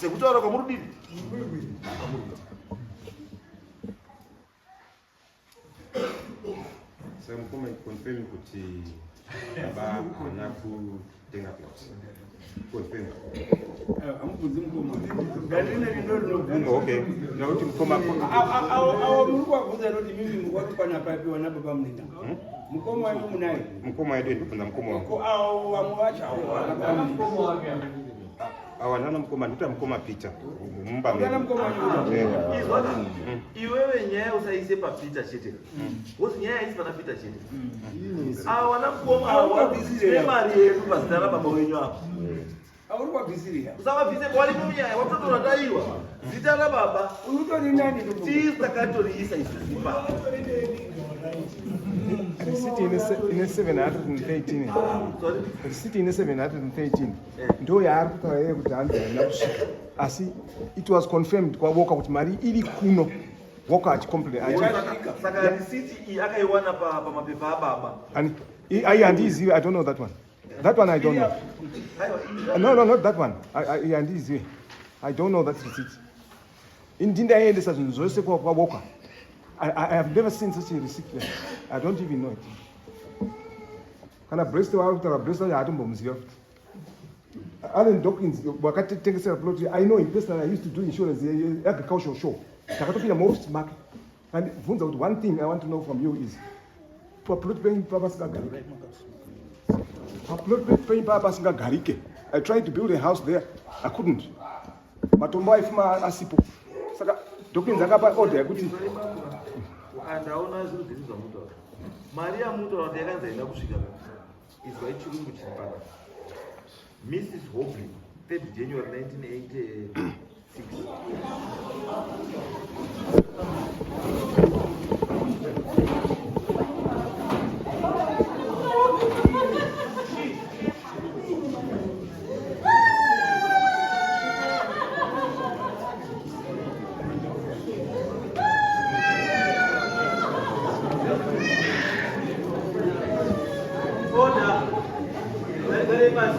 Speaker 2: sekutaura kwamuri kudini
Speaker 1: Saka mukoma confirm kuti baba haana kutenga plot. Confirm.
Speaker 3: Hamubvunzi mukoma. Ndarine rino rinobvunza.
Speaker 1: Oh, okay. Ndakuti mukoma
Speaker 3: Awo awo muri kuwabvunza noti mimi mukwakukwana papiwa nababa munenda. Mukoma wedu munaye.
Speaker 1: Mukoma wedu ndobvunza mukoma wangu.
Speaker 3: Ko awo vamwe vacho awo vana baba munenda.
Speaker 5: Mukoma wake.
Speaker 1: Awa nana mukoma ndikuta mukoma Peter. Mumba
Speaker 3: Nana mukoma
Speaker 1: medu.
Speaker 2: Izwa iwewe nyaya usaise paPeter chete. Wozi nyaya haisi pana Peter chete. Awa na mukoma awa tine mari yedu pazita rababa wenyu apa.
Speaker 3: Auri kwabvisiriya.
Speaker 2: Usavabvise kwari munyaya watotora daiwa. Zita rababa
Speaker 3: Uyu utori nani
Speaker 2: tisu takatoriisa isusu ipapo.
Speaker 1: Receipt ine 713.
Speaker 2: Sorry.
Speaker 1: Receipt ine 713. Ndo yaari kutaura iye kuti hanzi haina kusvika. Asi it was confirmed kwaWalker kuti mari iri kuno. Walker achicomplain.
Speaker 2: Saka receipt iyi akaiwana pamapepa ababa.
Speaker 1: Ani ai handiizivi, I don't know that one. That one I don't know.
Speaker 2: Aiwa,
Speaker 1: No, no, not that one. Handiizivi. I don't know that receipt. Ini ndaiendesa zvinhu zvose kwaWalker. I have never seen such a receipt. I don't even know it. Kana Brest waari kutaura Brest wacho haatombomuziva futi. Alan Dawkins wakatitengesera plot. I know him personally. I used to do insurance agricultural show. Takatopinda muoffice make. And bvunza kuti one thing I want to know from you is paplot penyu papasingagarike. Paplot penyu papasingagarike. I tried to build a house there. I couldn't. Matombo aifuma asipo. Saka Dawkins akapa order yekuti
Speaker 2: Andaona zviro zviri zvamutaura. Mari yamutaura kuti yakanzi haina kusvika. Izwai chirungu chiri panapa. Mrs. Hobley, 3rd January 1986. Order. Very, very much.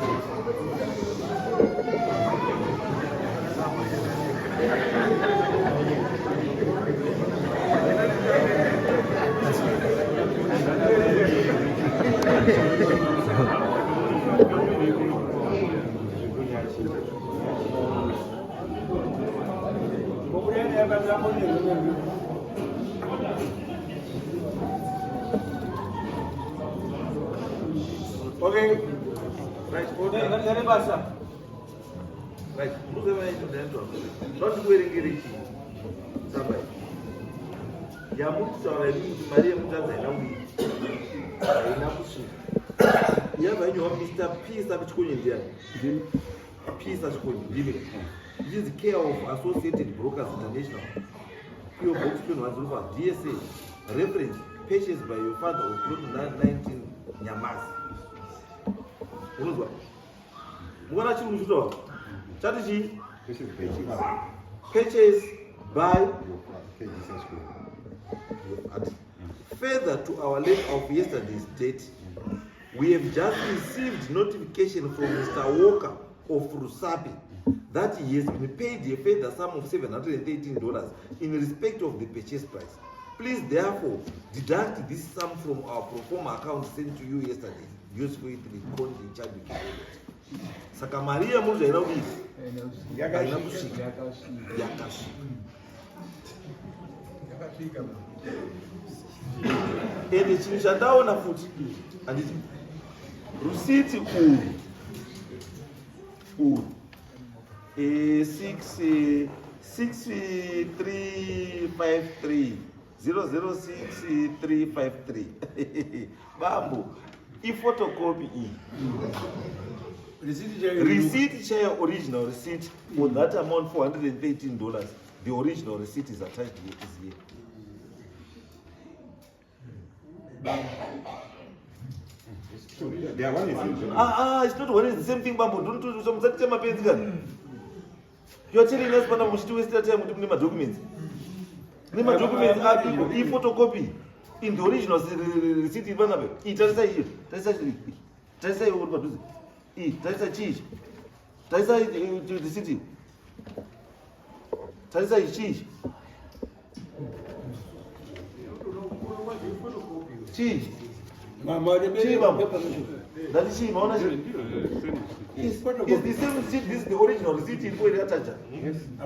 Speaker 3: Okay.
Speaker 2: Right, order. Right, murume vaito ndaitwa. Zvandikuverengere chii? Tsamba iyi. Yamuri kutaura imi kuti mari yemutadzi haina kudii? Haina kusvika. Yabva yanyorwa Mr. P Sachikonye ndiani? P Sachikonye ndimi. Ichinzi care of Associated Brokers International. PO Box 2105 DSA. Reference purchased by your father of plot 19 Nyamasi. Unonzwa? Mukaona chirungu chitaura. Chati chii? Purchase by Further to our letter of yesterday's date, we have just received notification from Mr. Walker of Rusape that he has been paid a further sum of $713 in respect of the purchase price. Please therefore deduct this sum from our pro forma account sent to you yesterday. Yours faithfully, Kondi Chadwick. Saka mari yamuri haina kudii? Haina kusvika. Yakasvika. Ende chinhu chandaona futi handiti rusiti urwu urwu 6 6353 006353 bambo iphotocopy iyi.
Speaker 3: Receipt chaiyo.
Speaker 2: Receipt chaiyo, original receipt for that amount, $413, the original receipt is attached here, is here.
Speaker 1: They are one and same.
Speaker 2: Ah, ah, it's not one is the same thing bambo. Don't do some musati mapenzi kana. You are telling us pana muchiti waste time kuti mune madocuments. Mune madocuments api i photocopy in the original receipt iri panapa. Iyi tarisa iyo. Tarisa iyi. Tarisa iyo uri padhuze. Iyi tarisa chii ichi. Tarisa receipt iyi. Tarisa ichi chii ichi. Chii ichi. Chii bambo. Ndati chii maona chii. It's the same receipt. This is the original receipt iri kuenda taja.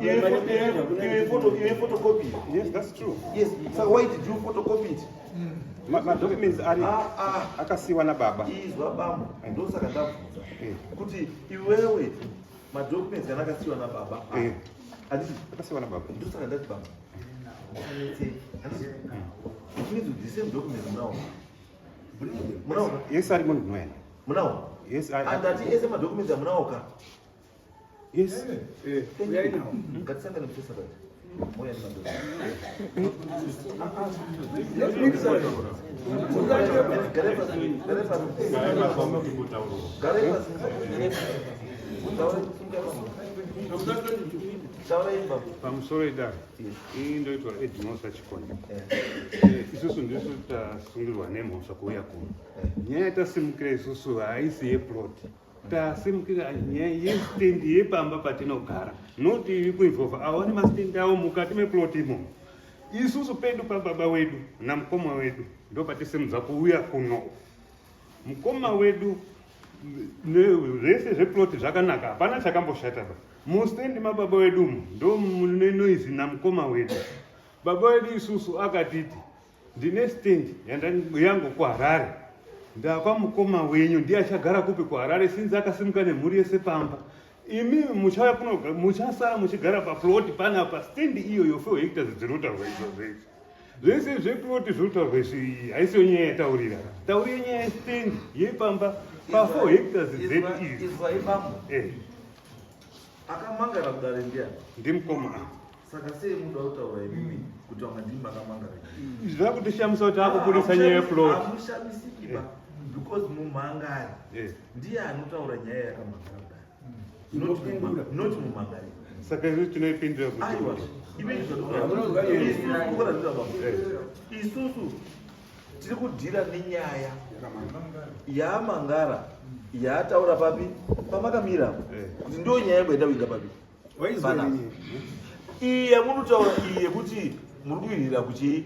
Speaker 2: Iwe photo, iwe photocopy.
Speaker 1: Yes, that's true.
Speaker 2: Yes. So why did you photocopy it?
Speaker 1: Madocuments ari
Speaker 2: Ah ah.
Speaker 1: akasiwa nababa.
Speaker 2: Izwa bambo. Ndosaka ndabvunza.
Speaker 1: Eh.
Speaker 2: Kuti iwewe madocuments kana akasiwa nababa.
Speaker 1: Eh.
Speaker 2: Handiti
Speaker 1: Akasiwa nababa.
Speaker 2: ndosaka ndati bambo. Handiti. It means with the same documents munawo. Munawo.
Speaker 1: Yes, ari munhu mwene.
Speaker 2: Munawo.
Speaker 1: Yes, I
Speaker 2: Andati ese madocuments amunawo ka.
Speaker 1: Yes.
Speaker 2: Thank you. Ngatisangane musi Saturday. Moya nemadocuments. Garai pasi, garai pasi. Garai pasi. Taurai, simukai pasi. Taurai baba.
Speaker 6: Pamusoro idaro, iyi ndoitwa Edmosa Chikoni. Isusu ndisu tasungirwa nemhosva kuuya kuno. Nyaya yatasimukira isusu haisi yeplot, tasimukira nyaya yestendi yepamba patinogara, not iri kuinvolva awane mastendi avo mukati meplot imomo. Isusu pedu pababa wedu namukoma wedu ndo patisimudza kuuya kuno. Mukoma wedu zvese zveplot zvakanaka, hapana chakamboshata ba. Mustendi mababa wedu umu ndo mune noise namukoma wedu. Baba wedu isusu akatiti ndine stand yangu kuHarare, ndapa mukoma wenyu, ndiye achagara kupi kuHarare, sinzi akasimuka nemhuri yese pamba. Imi muchauya kuno, muchasara muchigara paplot panapa, stand iyoyo 4 hectares dzinotaurwa izvozvo. Izvi zvese zveplot zvinotaurwa izvi haisiyo nyaya yataurira, taurire nyaya yestand yepamba pa 4 hectares dzedu izvi.
Speaker 2: Izwai bambo. Akamangara kudare ndiani?
Speaker 6: Ndimukoma.
Speaker 2: Saka sei muda kutaura imimi kuti vanga ndimi makamangara?
Speaker 6: Zvakutishamisa kuti akubudisa nyaya yeplot.
Speaker 2: Hamushamisiki ba because mumhangari ndiye anotaura nyaya yakamangara kudare. Not mumhangari.
Speaker 6: Saka isusu tinoipindura kuti
Speaker 2: Aiwa. Iwe isusu tiri kudhira nenyaya yaamangara yaataura papi pamakamira kuti ndiyo nyaya yangu kuinga papi Panapa. Iyi yamunotaura iyi yekuti muri kuirira kuchii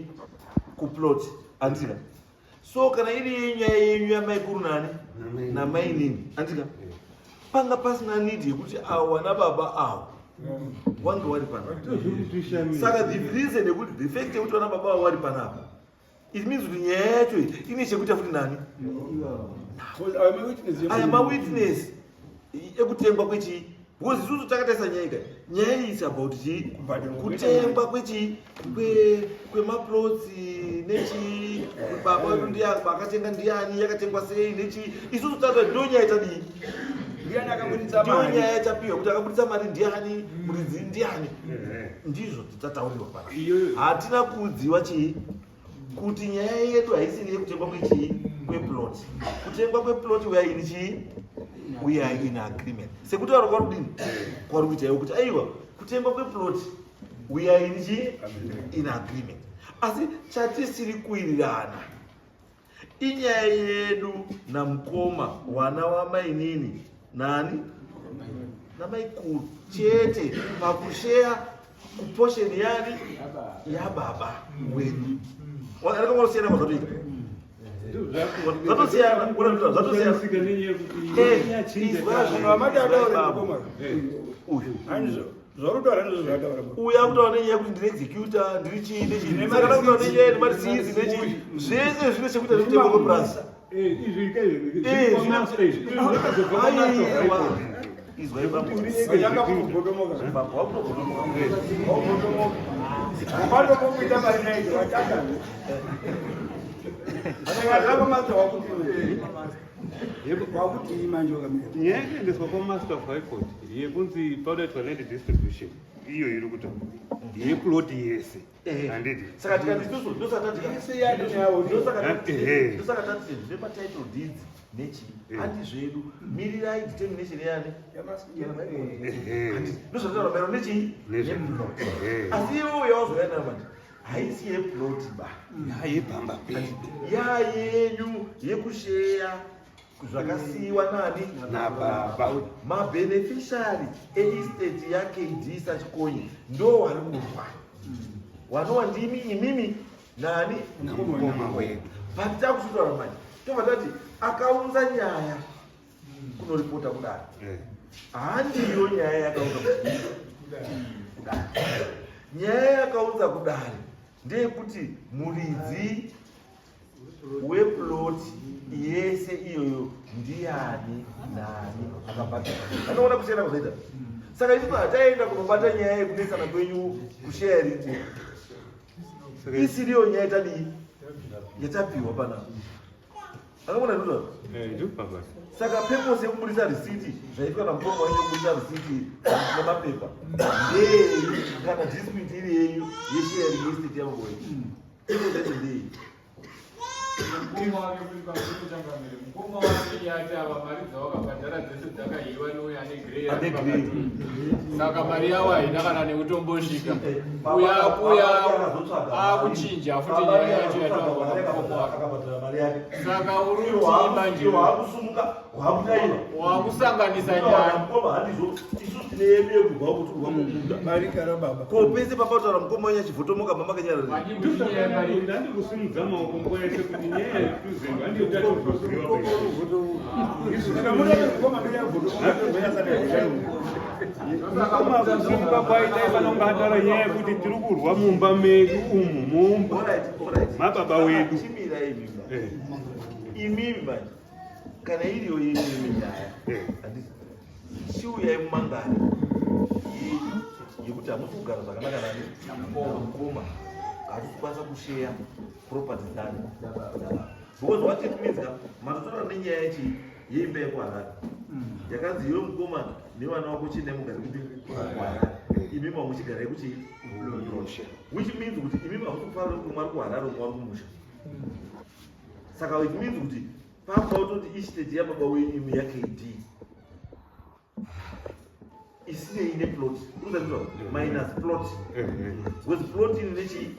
Speaker 2: kuplot andika. So kana iri nyaya yenyu yamaikuru nani namainini andika, panga pasina need yekuti avo vana baba avo wange wari panapa. Saka the reason yekuti the fact yekuti vana baba avo vari panapa, it means kuti nyaya yacho iyi ine chekuita futi nani, aya mawitness ekutengwa kwechii, because isusu takatarisa nyaya ika, nyaya iyi is about chii? Kutengwa kwechii, kwemaplots nechii, baba wedu ndiani, akatenga ndiani, yakatengwa sei nechii. Isusu tata ndo nyaya tadii, ndiyo nyaya yachapiwa kuti akabudisa mari ndiani, muridzi ndiani. Ndizvo titataurirwa pana, hatina kuudziwa chii, kuti nyaya yedu haisiri yekutengwa kwechii, kweplot. Kutengwa kweplot, we are in chii, we are in agreement, sekutaura kwari kudini, kwari kuita iwo kuti aiwa, kutengwa kweplot we are in chii, in agreement. Asi chatisiri kuwirirana inyaya yedu namukoma, wana wamainini nani namaikuru chete, pakusheya kuportion yani yababa wedu. Akangosiyana kwazvatoita, zvatosiyana, zvatosiyana. Uyu
Speaker 3: Zvaurutaura ndizvo zvataura.
Speaker 2: Uyu akutaura nenyaya yekuti ndiri executor, ndiri chii nechii, saka ndakutaura nenyaya yemareceipts nechii, zvese zvine chekuita nekutengwa kwepurazi. Aiwa, izwai bambo.
Speaker 3: Vanyanga kugodomoka.
Speaker 2: Bambo wakutogodomoka.
Speaker 3: Watomokuita mari naizvo wataka. Saka master wakuti wakuti manje wakamira.
Speaker 6: Nyaya yekuendeswa kwamaster of High Court yekunzi paudaitwa land distribution. iyo iri kutaura yeploti yese handiti
Speaker 2: saka tikati isusu ndosaka tati zvine matitle deeds nechii handi zvedu mirirai determination yani ndozvataura maererano nechii neplot asi iwewe yawazouya nayo manje haisi yeplot ba
Speaker 6: yayepamba pedu
Speaker 2: yayenyu yekusheya zvakasiyiwa nani
Speaker 6: nababa
Speaker 2: mabeneficiary eestate yaKD Sachikonye ndo wari kurwa wanowa ndimi imimi nani
Speaker 6: namukoma wedu
Speaker 2: but takuchitaura manje tobva tati akaunza nyaya kunoripota kudare handiyo nyaya yakaunza kudare nyaya yakaunza kudare ndeyekuti muridzi weplot yese iyoyo ndiani nani akabhadhara anoona kusiyana kuzoita saka isusu hataenda kunobata nyaya yekunetsana kwenyu kusheya ripo isiriyo nyaya tadii yatapiwa panapa akamona ndizvo saka purpose yekubudisa risiti zvaitwa namukoma wenyu yekubudisa risiti nemapepa ndei kana dispute iri yenyu yesharing estate yamambo wenyu purpose yacho ndei
Speaker 5: Mukoma wake kuti pamusoro changamire mukoma wake yati ava mari dzawakabhadhara dzese dzakayiwa neuyo ane grey
Speaker 2: Ane grey.
Speaker 5: saka mari yavo haina kana nekutombosvika uya uya akuchinja futi nyaya yacho yataurwa namukoma wake
Speaker 2: akabhadhara mari yake
Speaker 5: saka uri kuti manje
Speaker 2: wakusumuka wakudaira
Speaker 5: wakusanganisa nyaya
Speaker 2: mukoma handizvo isusu tine yedu yekubva kuti kurwa kumunda
Speaker 3: mari kara baba
Speaker 2: ko pese papataura mukoma wenyu achivhotomoka mama kanyarara
Speaker 6: ndandikusimudza maoko nguva yese kuti nyaya yekuzemba handiyo tatozoziva mukoma kusimuka kwaita ifana kunge nyaya yekuti tiri kurwa mumba medu umu mumba mababa wedu
Speaker 2: chimira imimi imimi manje kana iriyo yenyu imi nyaya handiti chiuyai mumangari yenyu yekuti hamusi kugara zvakanaka nani namukoma hatisi kukwanisa kusheya property dzani because what it means ka matotaura nenyaya yechi yeimba yekuharare yakanzi iwe mukoma nevana vako chiendai mugare kuti kuharare imimi hamuchigara yekuchi which means kuti imimi hamusi kufanira kuti umwe ari kuharare umwe ari kumusha saka it means kuti pakuda kutoti estate yababa wenyu imi yaKD isinei neplot unoziva minus plot because plot ine nechi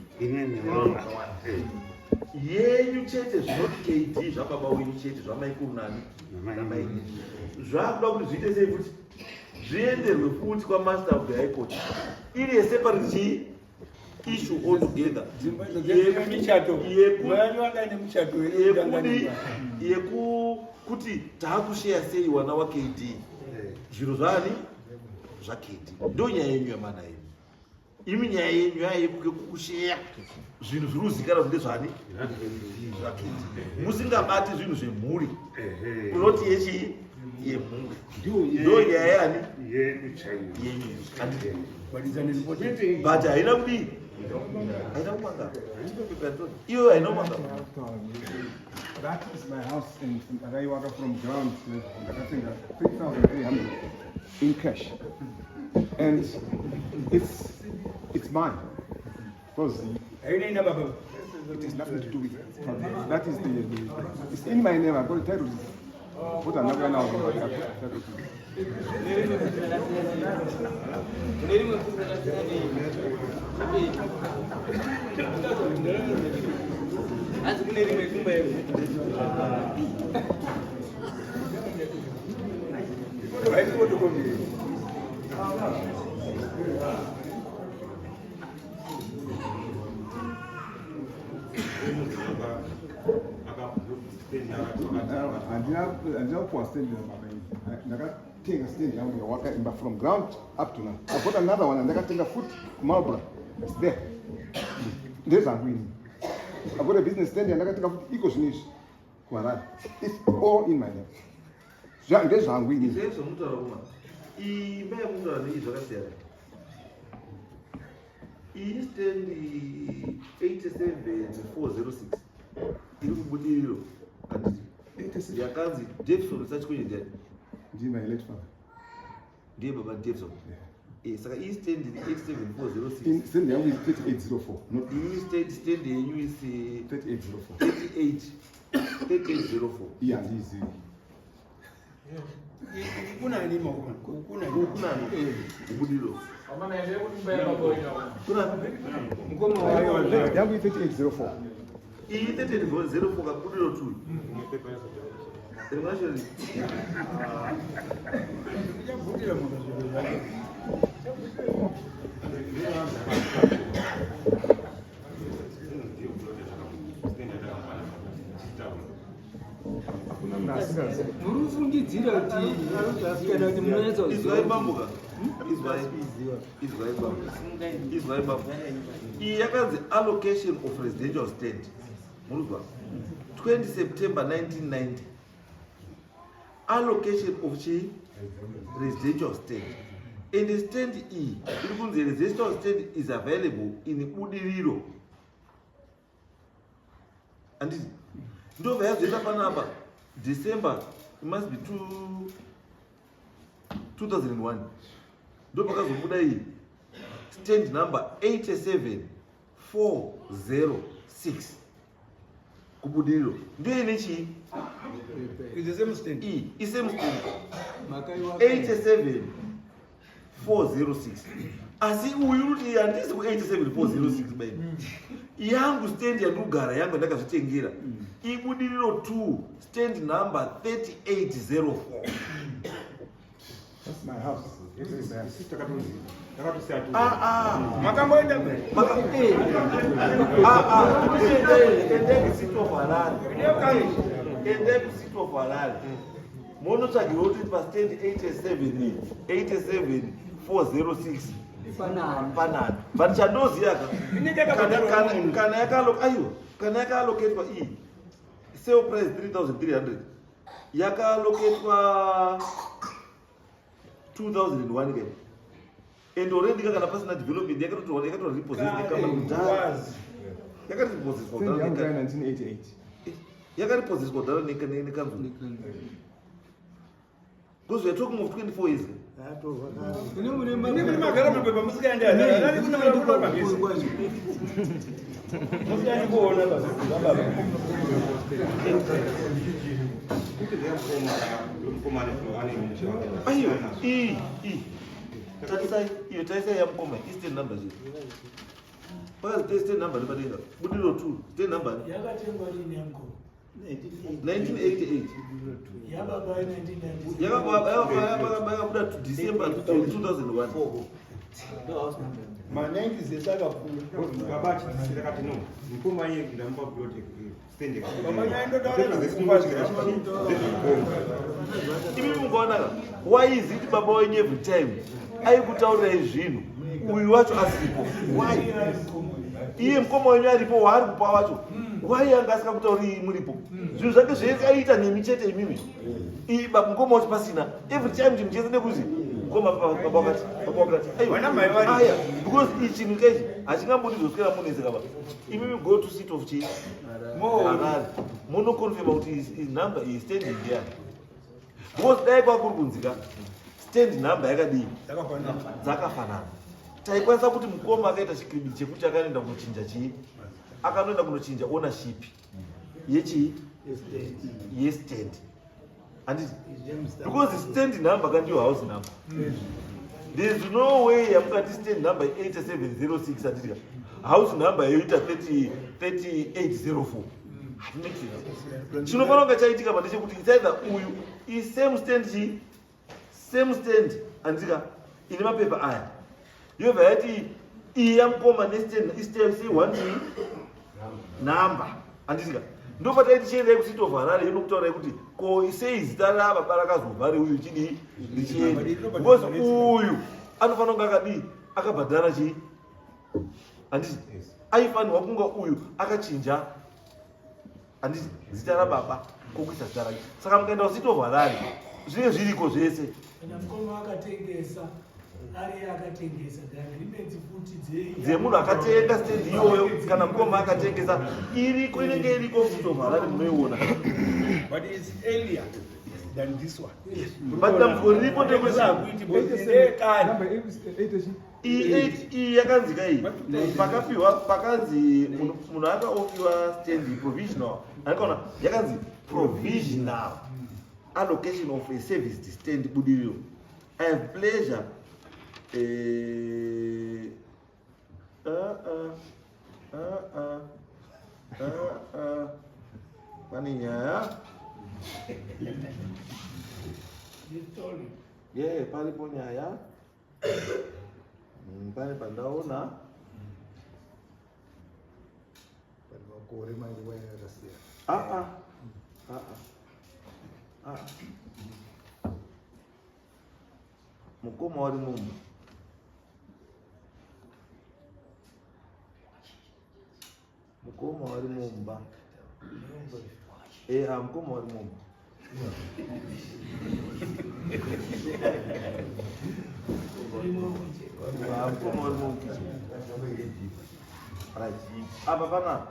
Speaker 2: yenyu chete zvinoti KD zvababa wenyu chete zvamaikuru nani namaini zvakuda kuti zviite sei futi zvienderwe futi kwamaster of the high court iri yeseparate chii issue altogether
Speaker 3: dzimba idzo dzine michato mayanyu anga ine michato
Speaker 2: yekudi yekuti taakusheya sei wana waKD zviro zvaani zvaKD ndo nyaya yenyu yamana yenyu imi nyaya yenyu yaya yekukusheya zvinhu zviri kuzikanwa kuti ndezvani zvaKD musingabati zvinhu zvemhuri ploti yechii yemhuri ndo nyaya yani
Speaker 6: yedu chaiyo
Speaker 2: yenyu handiti but haina kudii haina kumangara iyo haina kumangara
Speaker 1: That is my house in ndakaiwaka from ground level. Ndakatenga 3,300 in cash. And it's mine. Because
Speaker 3: haina ina baba
Speaker 1: it has nothing to do with it. That is the it's in my name. I've got the title. Put another now. But I've got the title.
Speaker 7: Hanzi kune rimwe kumba yedu.
Speaker 3: Haisi photocopy.
Speaker 1: Handina kupuwa stand nababa ini. Ndakatenga stand yangu yawakaimba from ground up to now. I've got another one andakatenga futi kuMarlborough. It's there. Ndezvangu ini. I've got a business stand yandakatenga futi iko zvino izvi kuHarare. It's all in my name. Ndezvangu ini.
Speaker 2: Izvo zvomutaura kuma imba yemutaura nei zvakasiyana. Iyi stand 87406 iri kubudiriro, handiti? Yakanzi Davison Sachikonye ndiani?
Speaker 1: Ndiye my late father.
Speaker 2: Ndiye baba Davison.
Speaker 1: Yeah.
Speaker 2: Eh, saka iyi stand iri 87406.
Speaker 1: Stand yangu is 3804, not
Speaker 2: Iyi stand yenyu is
Speaker 1: 3804.
Speaker 2: 38 3804.
Speaker 1: Iya, handiizivi.
Speaker 3: Kunani makona? Kunani?
Speaker 2: Kunani? Ubudilo.
Speaker 5: Amana endei kuimba yababa wenyu apo.
Speaker 2: Kunani?
Speaker 3: Mukoma wayo.
Speaker 1: Yangu i3804.
Speaker 2: Iyi 3804 kabudilo 2. Rimwe racho riri.
Speaker 3: Uchabvutira munhu zviro zvake.
Speaker 1: Hakuna munhu asingazivi.
Speaker 7: Muri kufungidzira kuti kana kuti munonyatsa
Speaker 2: Izwai
Speaker 7: kuziva.
Speaker 2: bambo ka. Izwai. Izwai bambo. Izwai bambo. Iyi yakanzi allocation of residential stand. Murikuzwa? 20 September 1990. Allocation of chi residential stand. And stand iyi iri kunzi residential stand is available in Budiriro. Anditi ndobva yazoenda panapa December, it must be 2001, ndopakazobuda iyi stand number 87406 kuBudiriro. Ndiyo ine chii?
Speaker 3: It's the same stand.
Speaker 2: Iyi isame stand.
Speaker 7: Makaiwa.
Speaker 2: 87406, asi uyu kuti handisi ku 87406 baini. Yangu stand yandikugara, yangu yandakazvitengera, iBudiriro 2, stand number 3804.
Speaker 1: That's my house. This is my house.
Speaker 6: Isusu takatosiya.
Speaker 2: Ah, ah.
Speaker 3: Makamboenda?
Speaker 2: Ah, ah, endai kuCity of Harare, endai kuCity of Harare, monotsvagirwa kuti pastand 87 87406
Speaker 7: Panani.
Speaker 2: Panani. But chandoziya ka,
Speaker 3: Inenge yakabhadharwa nemunhu.
Speaker 2: kana aiwa, kana yakaaloketwa iyi, sale price 3300, yakaaloketwa 2001 kai, and already kana pasina development, yakato repossessed nekambani kudhara.
Speaker 3: Was.
Speaker 2: Yakaripossesswa
Speaker 1: Stand yangu
Speaker 2: kudhara.
Speaker 1: ya 1988.
Speaker 2: Yakaripossesswa kudhara nekanzuru, because we are talking of 24 years.
Speaker 7: Ine mune
Speaker 3: Ine mune magara mapepa musikaendi Harare. Ari kuna vari kuda magesi. Musikaendi kuona baba. Baba.
Speaker 6: Kuti ndeyamukoma, mukoma ane musha wake.
Speaker 2: Aiwa, iyi tarisai iyo, tarisai yamukoma, istand number chii? Pakazi stand number nepadenga, Budiriro 2, stand number
Speaker 8: Yakatengwa rini yamukoma?
Speaker 2: 1988.
Speaker 8: Yababa 1996.
Speaker 2: Yakabuda December 2001.
Speaker 3: Ma90s esakapfuura.
Speaker 6: Baba achitisira kati no, mukoma iye ndamupa plot stand.
Speaker 3: Baba nyaindotaura
Speaker 6: zvezvikoma.
Speaker 2: Imi mukaonaka, why is it baba wenyu every time aikutaurirai zvinhu, uyu wacho asipo? Why? Iye mukoma wenyu aripo, waari kupa wacho, why anga asingakutauri muripo? Zvinhu zvake zvese aiita nemi chete imimi. Mukoma wacho pasina. Every time chinhu chese nekuzi mukoma, baba wakati, baba wakati. Aiwa.
Speaker 3: Vana mai vari.
Speaker 2: Aya, because ichi chinhu kaichi hachingambondizoswera munetseka ba. Imimi go to City of chi Harare, munoconfirma kuti is number iyi standing ndeyani, because dai kwakuri kunzika stand number yakadii?
Speaker 3: Dzakafanana.
Speaker 2: Dzakafanana. Taikwanisa kuti mukoma akaita chikribi chekuti akanoenda kunochinja chii, akanoenda kunochinja ownership yechii, yestand, handiti? Because stand number kandiyo house number. There is no way yamukati stand number 8706, handitika, house number yoita 30 3804. Make sense. Chinofanira kunge chaitika pa ndechekuti it's either uyu isame stand chi same stand, handitika, ine mapepa aya, yobva yati iyi yamukoma nestand one chi number, handitika? Ndopataiti chiendai kuCity of Harare, inokutaurai kuti ko sei zita rababa rakazobva reuyu chidii richienda, because uyu anofanira kunge akadii, akabhadhara chii, handiti? Aifanirwa kunge uyu akachinja, handiti, zita rababa kokuisa zita rake. Saka mukaenda kuCity of Harare zvinenge zviriko zvese.
Speaker 8: Kana mukoma akatengesa, ari akatengesa, the agreements futi dzei?
Speaker 2: Dzemunhu akatenga stand iyoyo, kana mukoma akatengesa, iriko, inenge iriko City of Harare, munoiona.
Speaker 3: But it's earlier. than this one.
Speaker 2: But dambudziko riripo ndekuti
Speaker 3: Hakuiti because ndeyekare.
Speaker 1: Number 8 chi?
Speaker 2: Iyi yakanzi kai pakapiwa pakanzi munhu akaofiwa stand provisional anikaona yakanzi provisional allocation of a service stand Budiriro. I have pleasure pane nyaya ye paripo nyaya. Pane pandaona
Speaker 1: Pane makore manje wayakasiyana.
Speaker 2: Ah, ah. Ah, ah. Ah. Mukoma wari mumba. Mukoma wari mumba. Eh, ah, mukoma wari mumba. Ah, mukoma wari mumba. Right. Apa pana?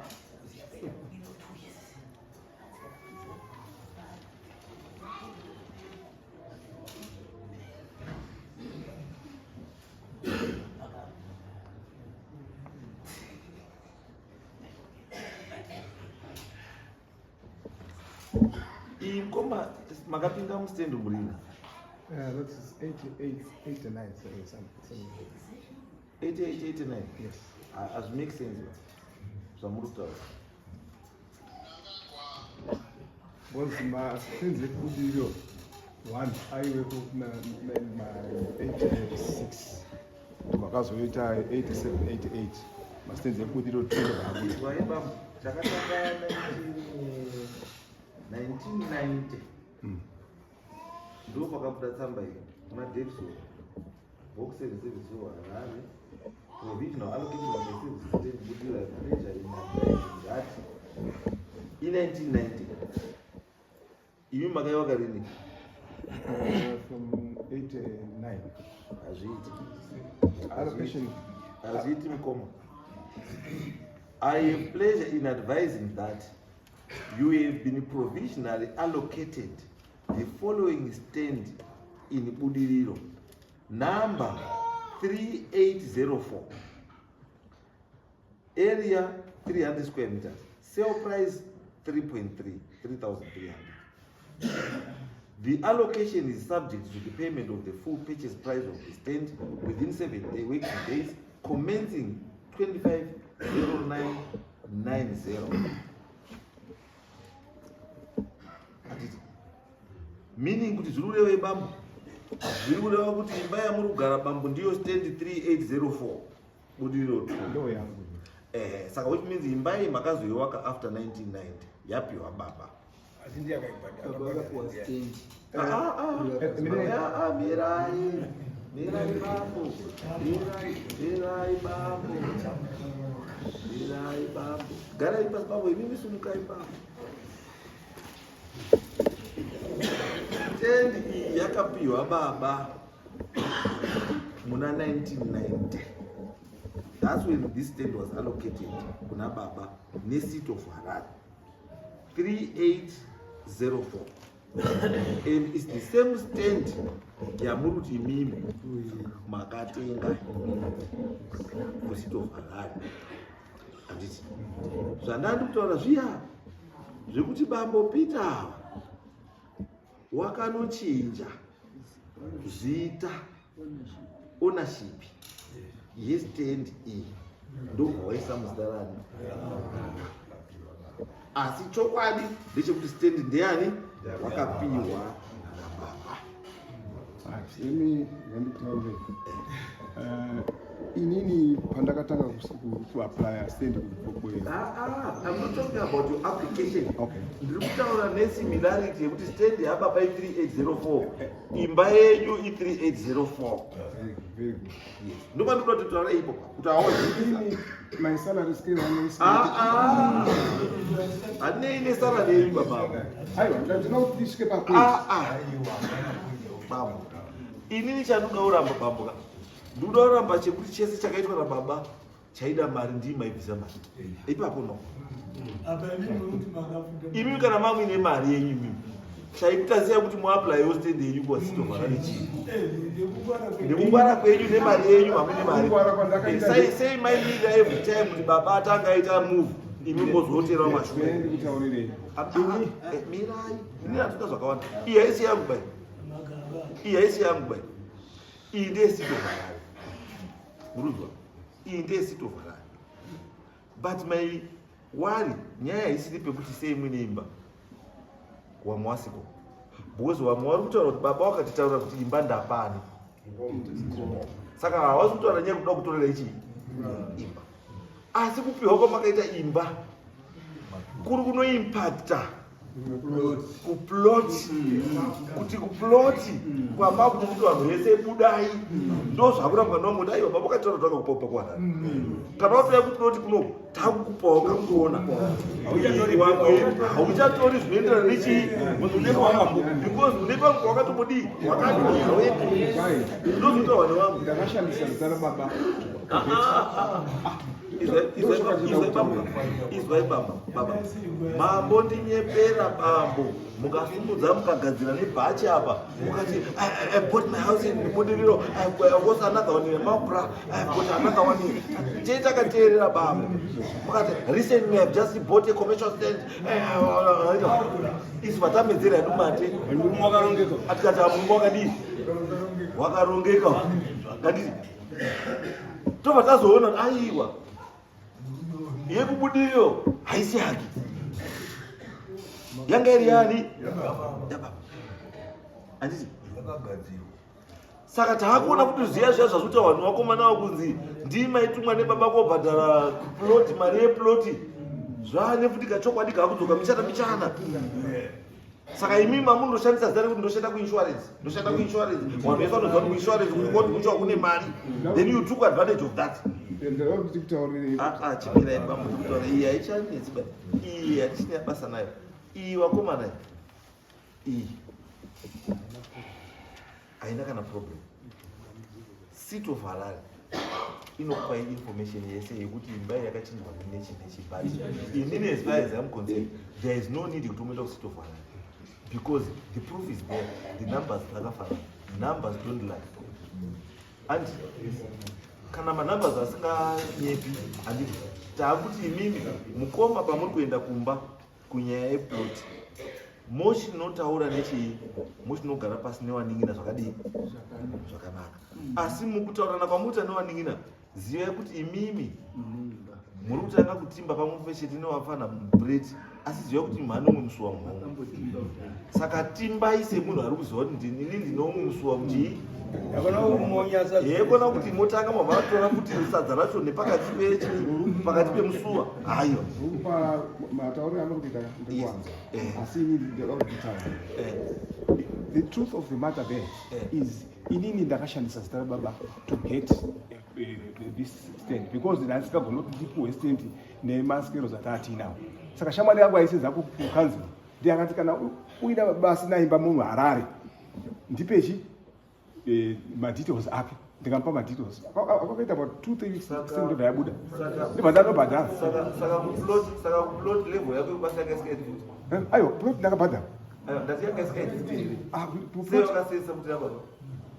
Speaker 2: Iyi mukoma makapinda mustand murina.
Speaker 1: That is 88, 89, sorry, something.
Speaker 2: 88, 89.
Speaker 1: Yes.
Speaker 2: Hazvi make sense zvamuri kutaura.
Speaker 1: Because mastands ekuBudiriro 1 aiwepo ma 86 vakazoita 87 88 mastands ekuBudiriro 2 vaabuda.
Speaker 2: Izwai bambo, chakatanga 1990 ndo pakabuda tsamba iyi kuna Davison Box 770 Harare, provisional allocation of a service stand Budiriro, pleasure in advising that in 1990. Imi makaiwaka rini?
Speaker 1: From 89.
Speaker 2: Hazviiti.
Speaker 1: Allocation.
Speaker 2: Hazviiti mukoma. I have pleasure in advising that you have been provisionally allocated the following stand in Budiriro, number 3804, area 300 square meters, sale price 3.3, 3,300. The allocation is subject to the payment of the full purchase price of the stand within 7 working days, commencing 25/09/90. Hatiti. Meaning kuti zviri kureva bambo, zviri kureva kuti imba yamuri kugara bambo ndiyo stand 3804 Budiriro 2.
Speaker 1: Ndo yangu.
Speaker 2: Saka which means imba iyi makazoiwaka after 1990 yapiwa baba.
Speaker 3: Asi ndiye akaibhadhara.
Speaker 7: Baba akapiwa stand.
Speaker 2: Ah, ah, ah. Ah, ah, mirai. Mirai bambo. Mirai, mirai bambo. Mirai bambo. Garai pasi bambo, imimi simukai bambo. Stand iyi yakapiwa baba muna 1990. That's when this stand was allocated kuna baba neCity of Harare. 3804. And it's the same stand yamuri kuti imimi makatenga kuCity of Harare. Handiti zvandandi kutaura zviya zvekuti bambo Peter ava wakanochinja zita ownership yestand iyi, ndobva waisa muzita rani, asi chokwadi ndechekuti stand ndeyani? Wakapiwa nababa.
Speaker 1: Imi ngandikutaurire. Inini pandakatanga kuapplya stand
Speaker 2: Ah, ah, I'm not talking about your application.
Speaker 1: Okay.
Speaker 2: Ndiri kutaura nesimilarity yekuti stand yababa i3804, imba yenyu i3804.
Speaker 1: Very, very good.
Speaker 2: Ndopandinoda kuti taura ipo kuti aone.
Speaker 1: Inini my salary scale one
Speaker 2: Ah, ah. Handinei nesalary yenyu baba.
Speaker 1: Aiwa, ndinoda kuti tisvike papoint.
Speaker 2: Ah, ah. Bambo, inini chandinoda kuramba bambo ka, ndinoda kuramba chekuti chese chakaitwa nababa chaida mari, ndii maibvisa mari ipapo no.
Speaker 8: Apa imi muri kuti makafunda.
Speaker 2: Imi kana mamuine mari yenyu imimi. Chaikutasiyai kuti muaplayewo stand yenyu kuwasitovhara nechii? Nekungwara kwenyu nemari yenyu hamune mari. Sei sei maimirira every time kuti baba atanga aita move imi mozotera mashure?
Speaker 1: Ndikutaurirei.
Speaker 2: Mirai, ini handina zvakawanda. Iyi haisi yangu bai, iyi haisi yangu bai, iyi ndeyesitovharari. Murunzwa, iyi ndeyesitovharari. But my worry, nyaya haisiri pekuti sei muine imba wamwe wasiko, because wamwe wari kutaura kuti baba wakatitaura kuti imba ndapani, saka hawasi kutaura nyaya kuda kutorera ichi imba, asi kupiwa kwamakaita imba kuri kunoimpacta kuplot, kuti kuplot kwamakuti kuti vanhu vese budai, ndo zvakurambwa nomwe. Aiwa, baba wakataura kuti vakakupa kuwanana, kana watouya kuplot kuno takukupawo kakuona hauchatori zvinoenderana nechii, because une pamwe wakatombodii wakadonha wega, ndozvinotaurwa nevamwe.
Speaker 1: Ndakashandisa zita rababa.
Speaker 2: Izwai baba, baba mambondinyepera bambo, mukasumudza mukagadzira nebhachi apa mukati, I bought my house in Budiriro, I got another one in Mabra, I bought another one in chii. Takateerera bambo, mukati, recently I've just bought a commercial stand. Isu vatamedzera hedu mate.
Speaker 3: Murume wakarongeka.
Speaker 2: Atikati murume wakadii, wakarongeka, ngatiti tobva tazoona kuti aiwa, yekubudiriro haisi yake, yanga iri yani, yababa, handiti? Saka taakuona kuti zviya zviya zvazvikuita vanhu vakomana vakunzi ndimaitumwa nebaba kobhadhara ploti, mari yeploti, zvaane futi kachokwadi kaakudzoka michana michana. Saka imi mamundoshandisa zita rekuti ndoshanda kuinsurance, ndoshanda kuinsurance, vanhu vese vanoziva kuti kuinsurance kukoti kucho kune mari, then you took advantage of that.
Speaker 1: Ndinoda kuti tikutaurirei.
Speaker 2: Ah, ah, chimirai bambo, ndikutaura. Iyi haichanetsi ba, iyi hatisina basa nayo iyi, vakomana, iyi haina kana problem. City of Harare inokupai information yese yekuti imba iyi yakachinjwa nechi nechi, but inini, as far as I'm concerned, there is no need kuti umuenda kuCity of Harare because the proof is there, the numbers dzakafanana. Numbers don't lie, and kana manumbers asinganyepi, handiti? Taakuti imimi mukoma, pamuri kuenda kumba kunyaya yeplot, mochinotaura nechii, mochinogara pasi newanin'ina zvakadii, zvakanaka. Asi mukutaurana kwamuita newanin'ina, zivai kuti imimi muri kutanga kutimba pamwe chete nevafana mubreti, asi zivai kuti mhani umwe musuwa muhomwe. Saka timbai semunhu ari kuziva kuti ndini ndine umwe musuwa kuti
Speaker 3: Hakuna kumonyasa.
Speaker 2: Yekona kuti motanga mavatora kuti sadza racho nepakati pechi pakati pemusuwa, haiwa.
Speaker 1: Pa matauriro amuri kuita ndikuwanza, asi inini ndinoda kutaura the truth of the matter there is inini ndakashandisa zita rababa to get this stand because ndandisingagoni kuti ndipuwe stand nemaskero atinawo. Saka shamwari yangu aisenza kukanzuru ndiye akati kana uina baba asina imba muHarare, ndipechi madetails ake. Ndikamupa madetails, akaita about 2-3 weeks, stand ndobva yabuda, ndobva ndanobhadhara.
Speaker 2: Saka kuplot level yako yekubasa yanga isingaiti futi?
Speaker 1: Aiwa, plot ndakabhadhara.
Speaker 2: Aiwa, ndati yanga isingaiti futi here?
Speaker 1: Ah,
Speaker 2: Sei wakasesa kuti yababa?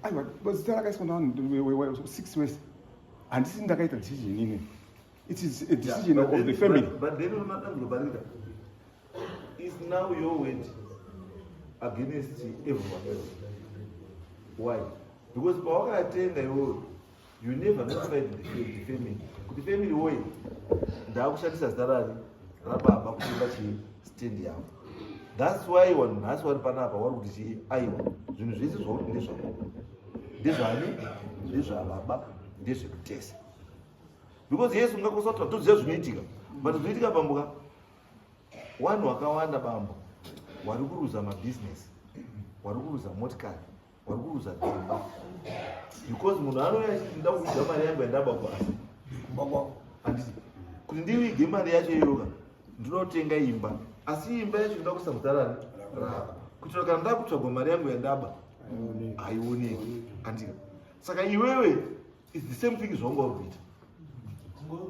Speaker 1: Aiwa, zita rakaiswa navanhu six wese, handisi ndakaita decision inini, it is a decision
Speaker 2: But
Speaker 1: of
Speaker 2: then-
Speaker 1: the family.
Speaker 2: But then unoona barika is now your word against everyone else. Why? Because pawakatenga iwewe, you never notified the family kuti family woye, ndaakushandisa zita rani, rababa kutenga chii, stand yavo. That's why vanhu nhasi vari panapa vari kuti chii, aiwa, zvinhu zvese zvauri ndezvako, ndezvani, ndezvababa, ndezvekutesa, because yesu ungakosa kuti toziva zvinoitika, but zvinoitika bamboka, vanhu vakawanda bambo wari kuruza mabhizinesi, wari kuruza motikari, wari kuruza dzimba, because munhu anouya achiti nda kuviga mari yangu yandaba kubasa.
Speaker 3: Kumba kwako.
Speaker 2: Handiti kuti ndivige mari yacho iyoka, ndinotenga imba, asi imba yacho ndoda kuisa muzita rani, rako, kuitira kana ndakutsvagwa mari yangu yandaba haioneki, handika? Saka iwewe is the same thing zvawanga uri kuita.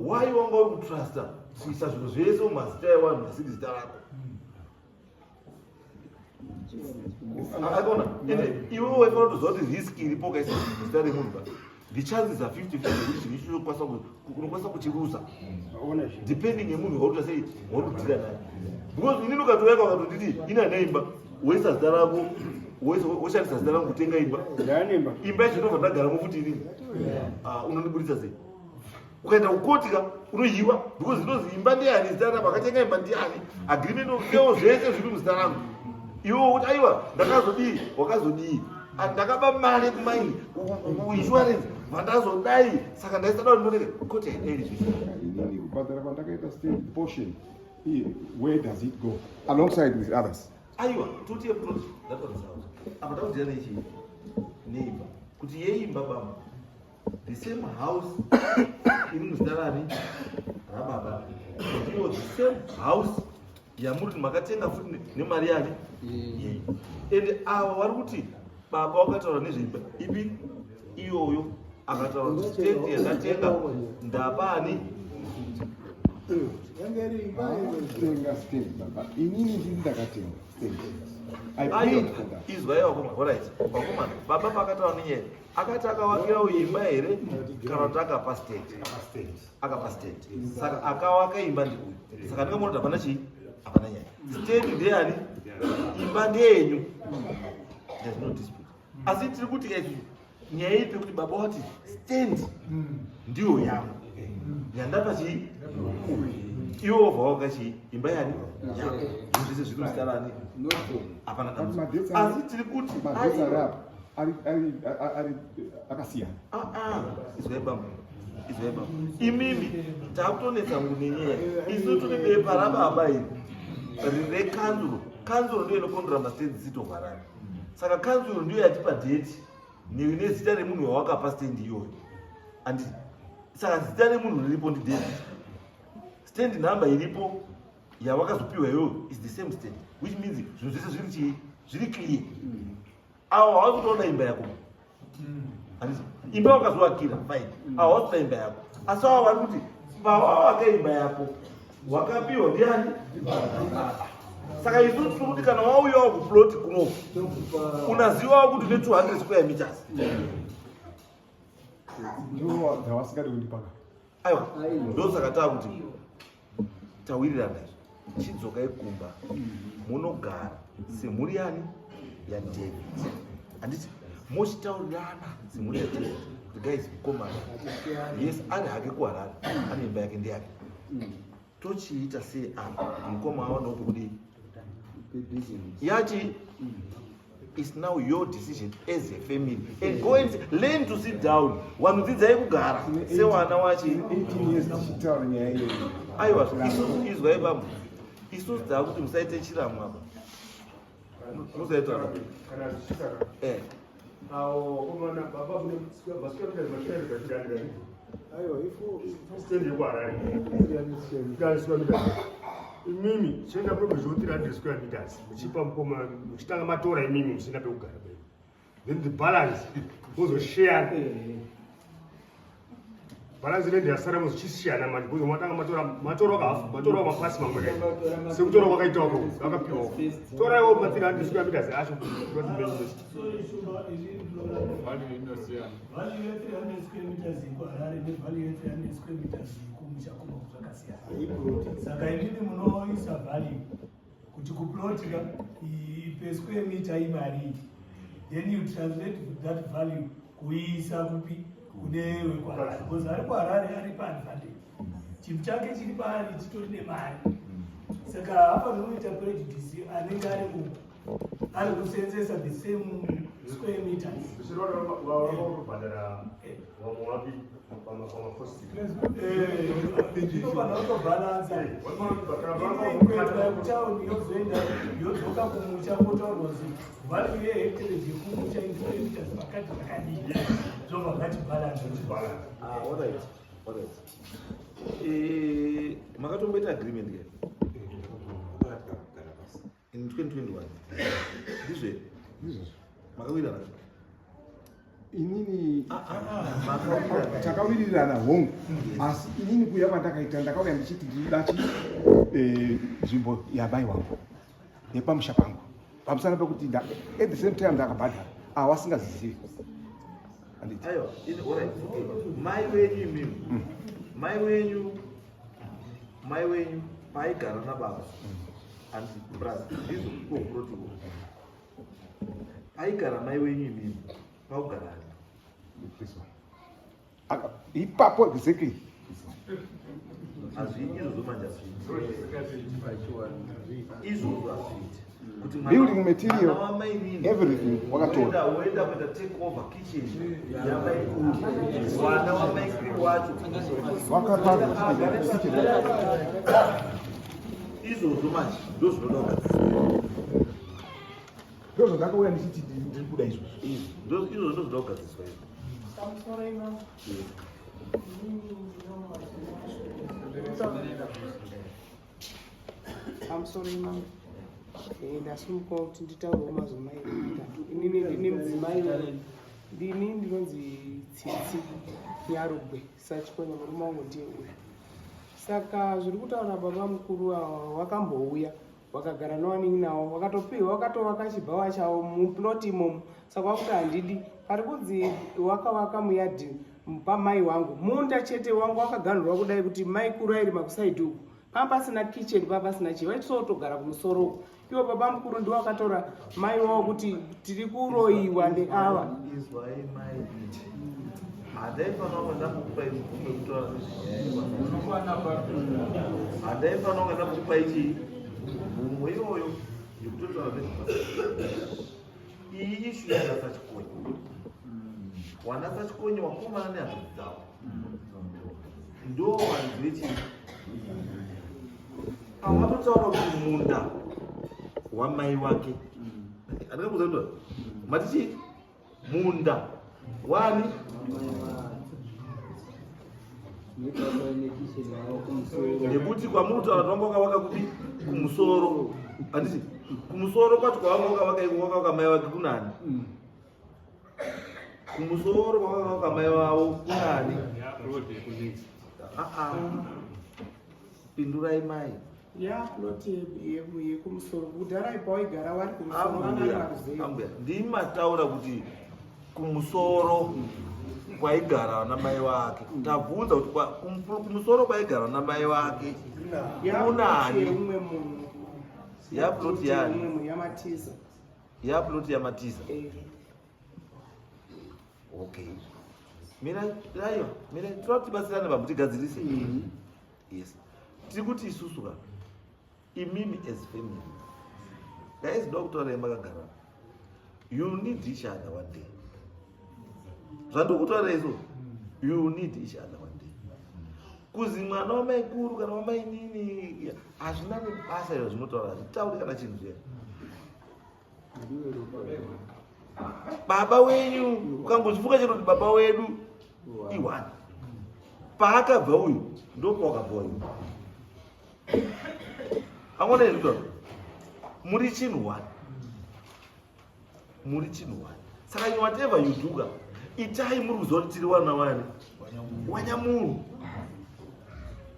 Speaker 2: Why wanga uri kutrusta kuisa zvinhu zvese mumazita evanhu asiri zita rako? Akaona ende iwe waifanira kutoziva kuti risk iripo ukaisa zita remunhu pa the chances are 50 50 kuti chinhu icho unokwanisa unokwanisa kuchiruza depending yemunhu wauri kuita sei wauri kudhira naye because inini ukatouya ukatonditi ini handina imba woisa zita rako woshandisa zita rangu kutenga imba imba yacho ndobva ndagaramo futi inini ah, unondiburitsa sei ukaenda kukoti ka unoyiwa because inozi imba ndeyani zita rangu akatenga imba ndiyani agreement ofeo zvese zviri muzita rangu iwe kuti aiwa ndakazodii wakazodii ah, ndakaba mari kumaini kuinsurance vandazodai saka ndaisada kuti ndoneke koti haidai zvese
Speaker 1: inini kubhadhara kwandakaita state portion where does it go alongside with others
Speaker 2: aiwa toti yeplot that one is house apa takudira nechii neimba kuti yeimba baba the same house iri muzita rani rababa ndiyo the same house yamuri makatenga futi nemari yani and ava vari kuti baba wakataura nezveimba ipi iyoyo akataura kuti stand yandatenga ndapani
Speaker 1: tenga stand baba inini ndini ndakatenga stand I paid for that.
Speaker 2: Izwai vakomana, alright. Vakomana, baba pakataura nenyaya akati akavakirawo imba here kana kuti akapa stand akapa stand saka akawaka imba ndeuyu saka ndingamona kuti hapana chii hapana nyaya stand ndeyani imba ndeyenyu there's no dispute asi tiri kuti kaizvi nyaya ipi kuti baba wati stand ndiyo yangu yandapa chii iwe wobva waka chii imba yani yako zvese zviri muzita rani hapana dambudziko asi tiri kuti
Speaker 1: madhesi ari apa ari ari ari akasiyana
Speaker 2: ah, ah, izwai bambo izwai bambo imimi takutonetsa nenyaya isu tiri bepa rababa iri rekanzuro kanzuro ndiyo inokondora mastendi sitovharana saka kanzuro ndiyo yatipa dheti nezita remunhu wawakapa stendi iyoyo andi saka zita remunhu riripo ndidavid stand number iripo yawakazopiwa iyoyo is the same stand which means zvinhu zvese zviri chii zviri clear awo hawasi kutoona imba yako handiti imba wakazovakira fine awo hawasi kutoona imba yako asi awo vari kuti pawawaka imba yako wakapiwa ndiani saka isu tiri kuti kana wauyawo kuplot kunoku unazivawo kuti une 200 square meters
Speaker 1: ndo dzavasingadi kundipaka
Speaker 2: aiwa ndosaka taa kuti tawirirana izvi chidzokai kumba munogara semhuri yani yadavid handiti mochitaurirana semhuri yadavid kuti guys mukomana yes ari hake kuharare ane imba yake ndeyake tochiita sei apa kuti mukoma awanewo pekudii yati is now your decision as a family and go and learn to sit down vanhu dzidzai kugara sewana wachi
Speaker 1: 18 years tichitaura nyaya iyoyo
Speaker 2: aiwa isusu izwai bambo isusu dzakuti musaite chiramu apa musaita
Speaker 9: kana zvichitaka
Speaker 2: eh
Speaker 9: awo vakomana baba mune masquare meters masquare meters
Speaker 7: aiwa ifo
Speaker 9: stand yekuharare 300 square meters imimi chienda muno 300 square meters muchipa mukoma muchitanga matora imimi musina pekugara penu then the balance mozoshare balance inenge yasara mozochisiyana manje because matanga matora matora kahafu matora mapasi mamwe kai sekutora kwakaita wako akapiwa toraiwo ma 300 square meters acho kuti menyu
Speaker 8: Sorry, Shumba, izvi
Speaker 5: Value inosiyana.
Speaker 8: Value ye 300 square meters yekuHarare nevalue ye 300 square meters yekumusha kuno zvakasiyana. Saka inini munoisa value kuti kuplot ka per square meter imari iyi. Then you translate that value kuiisa kupi kune wekuHarare because ari kuHarare ari paadvantage. Chinhu chake chiri paari chitori nemari. Saka haafaniri kuita prejudice anenge ari ku ari kuseenzesa the same square meters.
Speaker 9: Zvichireva vamwe wapi pamacost
Speaker 8: inofanira kutobhalansa inoikwetwa yekutauni yozoenda yodzoka kumusha kotaurwa kuti value yehectarage yekumusha in square meters pakati zvakadii zvobva zvatibhalansa
Speaker 2: Ah, alright, alright. Eh, makatomboita agreement ke in 2021 ndizvo here
Speaker 1: ndizvozvo
Speaker 2: makawirirana
Speaker 1: inini
Speaker 2: makawirirana
Speaker 1: takawirirana hongu asi inini kuuya kwandakaita ndakauya ndichiti ndinoda chi eh, nzvimbo yamai wangu yepamusha pangu Pamusana pekuti at the same time ndakabhadhara ava asingazizivi. Handiti?
Speaker 2: Aiwa, alright, okay. Mai wenyu imimi, mai wenyu, mai wenyu paigara nababa, handiti kupurazi, ndizvo kuproti uko. Paigara mai wenyu imimi, paugara ani?
Speaker 1: This one. Ipapo exactly.
Speaker 2: Hazviiti izvozvo manje, hazviiti. Izvozvo hazviiti. Kuti
Speaker 1: Building material,
Speaker 2: mwana wamainini
Speaker 1: everything wakatora.
Speaker 2: Woenda kuita take over kitchen yamaikuru, mwana wamaikuru wacho
Speaker 1: Wakapaka kitchen.
Speaker 2: Izvozvo manje ndozvinoda kugadziswa.
Speaker 1: Ndozvandakauya ndichiti ndiri kuda izvozvo.
Speaker 2: Izvozvo ndozvinoda kugadziswa izvo.
Speaker 10: Pamusoro ino, inini pamusoro imambo, ndasumukawo kuti nditaurewo mazwi 2 3. Inini ndine mudzimai, ndini ndinonzi Tsitsi Nyarugwe Sachikonya, murume wangu ndiye uyu. Saka zviri kutaura baba mukuru ava, wakambouya wakagara newanin'inawo, wakatopiwa, wakatovaka chibhawa chavo muplot imomo. Saka wakuti handidi, pari kunzi wakavaka muyadhi pamai wangu, munda chete wangu wakaganhurwa kudai kuti mai kuru airima kuside uku, pamba pasina kitchen, pamba pasina chii, vaitosotogara kumusoro uku. Ivo baba mukuru ndiwo akatora mai wavo kuti tiri kuroyiwa neava.
Speaker 2: Izwai mai, handaifanira kunga ndakukupai mvumo yekutaura nezvenyaya. Handaifanira kunga ndakukupai chii, mvumo iyoyo yekutotaura nezve iyi issue yanaSachikonye. WanaSachikonye wakomana nehanzvadzi dzavo ndo vanhu vechii awatotaura kuti munda wamai wake, andikakuza kuti mati chii, munda wani? Nekuti kwamuri kutaura kuti vanga wakavaka kupi? Kumusoro, handiti? Kumusoro kwacho kwavanga wakavaka iko, wakavaka mai vake kunani? Kumusoro kwavakavaka mai vavo kunani? Ah, ah. Pindurai mai.
Speaker 10: Ya, plot yekumusoro kudhara ipa waigara wari kumusoro vanga
Speaker 2: Ambuya,
Speaker 10: maruzeyo.
Speaker 2: ambuya, ndimataura kuti kumusoro kwaigara vana mai vake. Tabvunza kuti kumusoro kwaigara vana mai vake
Speaker 10: Ya,
Speaker 2: kunani?
Speaker 10: yeumwe munhu.
Speaker 2: Ya, plot yani?
Speaker 10: Yeumwe munhu, yaMatiza.
Speaker 2: Ya, plot yaMatiza.
Speaker 10: Eh.
Speaker 2: Okay, mira, aiwa, mira, toda kuti tibatsirane bambo, tigadzirise. Yes, tiri kuti isusu ka, imimi as family, guys, ndoda kutaura makagara, you need each other one day. Zvandokutaura izvo, you need each other one day. Kuzi mwana wamaikuru kana wamainini hazvina nebasa izvo, zvinotaura hazvitauri kana chinhu zviya. Baba wenyu ukangozvifunga chero kuti baba wedu ione, paakabva uyu ndopawakabva uyu, angona izvitaura muri chinhu one, muri chinhu one. Saka in whatever you do ka, itai muri kuziva kuti tiri wana wani, wanyamunhu.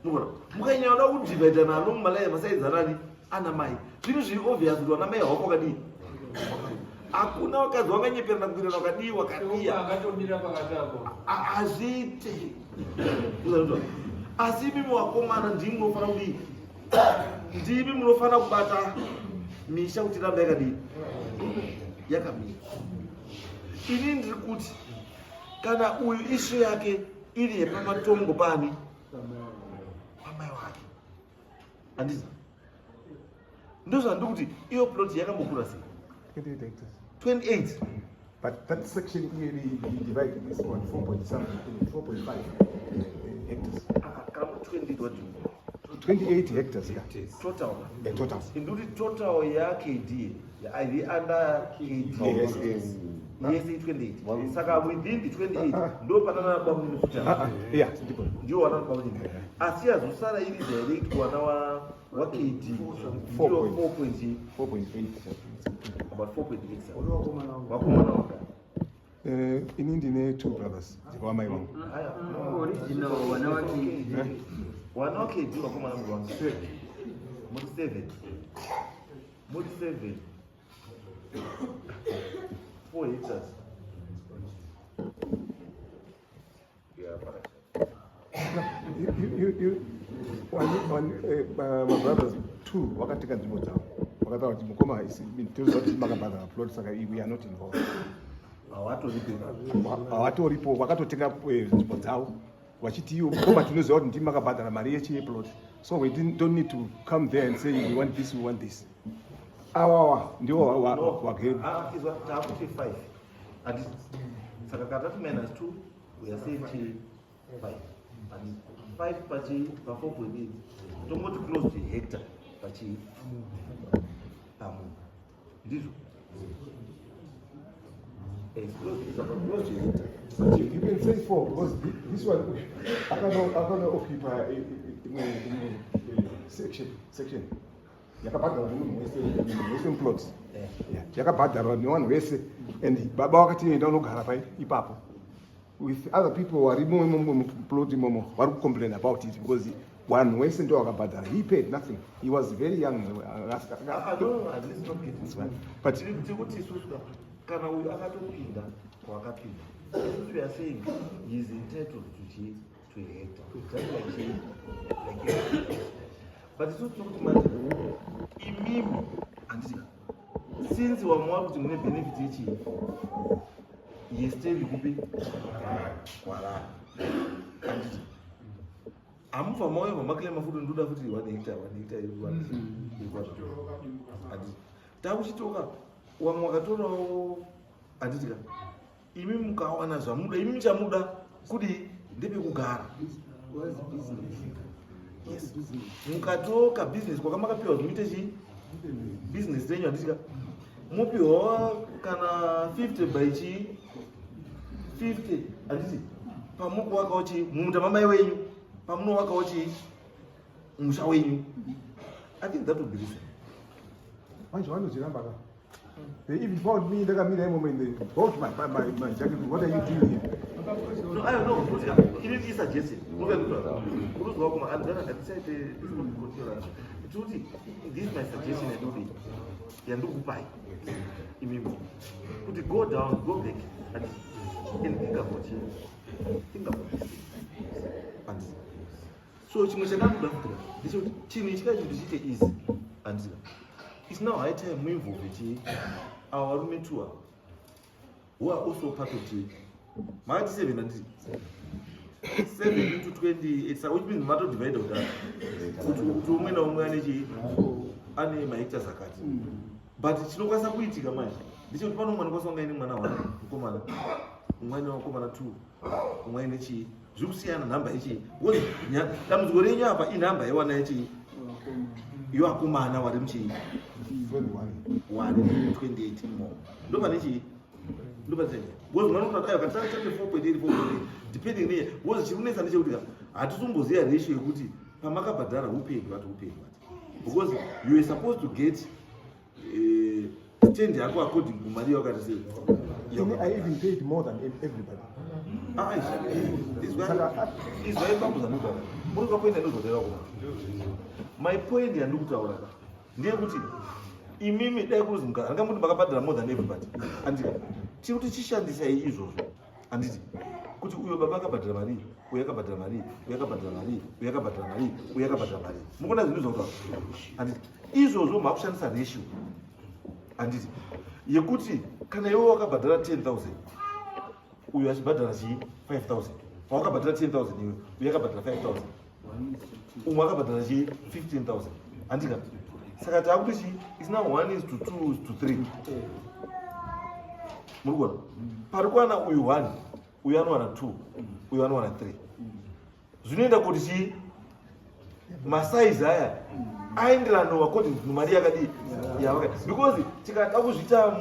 Speaker 2: Mukona mukanyanya kuda kudivhaidana along malaya masides anani ana mai, zvinhu zviri obvious kuti vana mai hawako wakadii. Hakuna vakadzi wakanyeperana kuirana, wakadii wakadiya.
Speaker 5: Akatomira pakati apo.
Speaker 2: Hazviite. Uzanzwa? Asi imimi wakomana ndimi munofanira kudii, ndimi munofanira kubata misha kuti iramba yakadii, yakamira. Ini ndiri kuti kana uyu issue yake iri yepamatongo pani pamai wake, handiti? Ndozvandiri kuti iyo plot yakambokura sei?
Speaker 1: 28 hectares.
Speaker 2: 28.
Speaker 1: But that section here, we divide this one, 4 point something, 4.5 hectares.
Speaker 2: Kana 28, what do you mean?
Speaker 1: 28 hectares, yeah.
Speaker 2: Total?
Speaker 1: Yeah, total.
Speaker 2: Induri total yaKD iri under KD?
Speaker 1: Yes.
Speaker 2: Yes, 28. Saka within the 28 ndo panana bamunini futi.
Speaker 1: Ah, ah, yeah, ndipo.
Speaker 2: Ndio wana bamunini, asi yazosara iri direct wana wa KD ndio 4.
Speaker 1: 4.8.
Speaker 2: About 4.8 wakomana waka.
Speaker 1: Ini ndine two brothers, wamai vangu.
Speaker 7: Original wana wake.
Speaker 2: Wana wa KD wakomana muri wanga muri 7, muri 7. 4 hectares. Yeah,
Speaker 1: you, one, my brothers two vakatenga nzvimbo dzavo, vakataura kuti mukoma, tinoziva kuti makabhadhara plot, saka we are not involved. Havatoripo, vakatotenga nzvimbo dzavo vachiti iwo mukoma, tinoziva kuti ndimi makabhadhara mari yechi yeplot, so we don't need to come there and say we want this, we want this. Awawa ndiwo wageri.
Speaker 2: Taakuti 5, handiti? Saka katatu minus 2, we are saying chi 5, handiti? 5 pachi pa 4.8, tongoti close to hectare pachi pamunhu, ndizvo? Close to hectare.
Speaker 1: But you can say four because this one akano occupy imwe section yakabhadharwa nemunhu wese, munhu wese muplot. Yeah, yakabhadharwa nevanhu vese, and baba vakati enda unogara pai ipapo with other people varimo imomo muplot imomo vari kucomplain about it because vanhu wese ndo vakabhadhara. He paid nothing, he was very young.
Speaker 2: Ah, no, at least not getting
Speaker 1: It's fine. But
Speaker 2: tikuti isusu kana uyu akatopinda kwakapinda, isusu we are saying he is entitled to chi to a hectare, just like chi like you. But isusu tikuti manje imimi, handiti, since wamwe wari kuti mune benefit yechii yestand kupi kwarara, handiti? Hamubva mauya mamaclaima futi, ndoda futi 1 hectare, 1 hectare iri handiti? Takuchitoka wamwe wakatorawo, handiti ka? Imi mukawana zvamuda, imi muchamuda kudi ndepekugara. Yes, mukatoka business kwakamakapiwa kuti muite chii, business renyu, handiti ka? Mupiwawo kana 50 by chii 50, handiti? Pamukuwakawo chii mumunda mamai wenyu, pamunowakawo chii musha wenyu, I think that would be reasonable.
Speaker 1: Manje vanozviramba ka. They even found me ndakamira imomo and they bought my jacket. "What are you doing here?"
Speaker 2: No, I don't know. Ini ndi suggestion. Unozwa kuma andana ngatisaite tikuti this is my suggestion yandodi yandikupai imimi kuti go down, go back and think about this thing. And so chimwe chandakuda kuita ndechekuti chinhu ichi kana chinhu chiite easy, handiti? It's now high time muinvolve chi our varume two who are also part of chi makati seven, handiti? 7 into 28, saka which means matodivide kudaro kuti umwe naumwe ane chii, ane mahectares akati. But chinokwanisa kuitika manje ndechekuti pane umwe anokwanisa kunge aine mwana one mukomana, umwe aine vakomana two, umwe aine chii, zviri kusiyana nhamba yechii, because dambudziko renyu apa inhamba yewana yechii, yevakomana vari muchii wari 28 imomo, ndo pane chii, ndo pane chii, because mwana unoti aiwa katanga tate 4.8 4.8 depending neye, because chiri kunetsa ndechekuti ka hatitomboziva ratio yekuti pamakabhadhara who paid what, who paid what, because you were supposed to get stand yako according kumari yakati sei.
Speaker 1: Ini I even paid more than everybody.
Speaker 2: Ah, izwai bambo zvandikutaura, muri point yandozotera kuma my point yandikutaura ka ndeyekuti imimi dai kuzi handingamuti makabhadhara more than everybody, anditi? Tiri kuti chishandisai izvozvo, handiti? Kuti uyo baba akabhadhara mari, uyo akabhadhara mari, uyo akabhadhara mari, uyo akabhadhara mari, uyo akabhadhara mari, mukuona zvinhu zvakutaura, handiti? Izvozvo makushandisa ratio, handiti, yekuti kana iwe wakabhadhara 10,000, uyo achibhadhara chii 5000, pawakabhadhara 10,000 iwe, uyo akabhadhara 5000, umwe akabhadhara chii 15,000, handika? Saka taakuti chii is now 1 is to 2 is to 3. Muri kuona pari kuwana uyu 1, uyu anowana 2, uyu anowana 3, zvinoenda kuti chii masaizi aya aenderano according to mari yakadii yavaka, because tikada kuzviita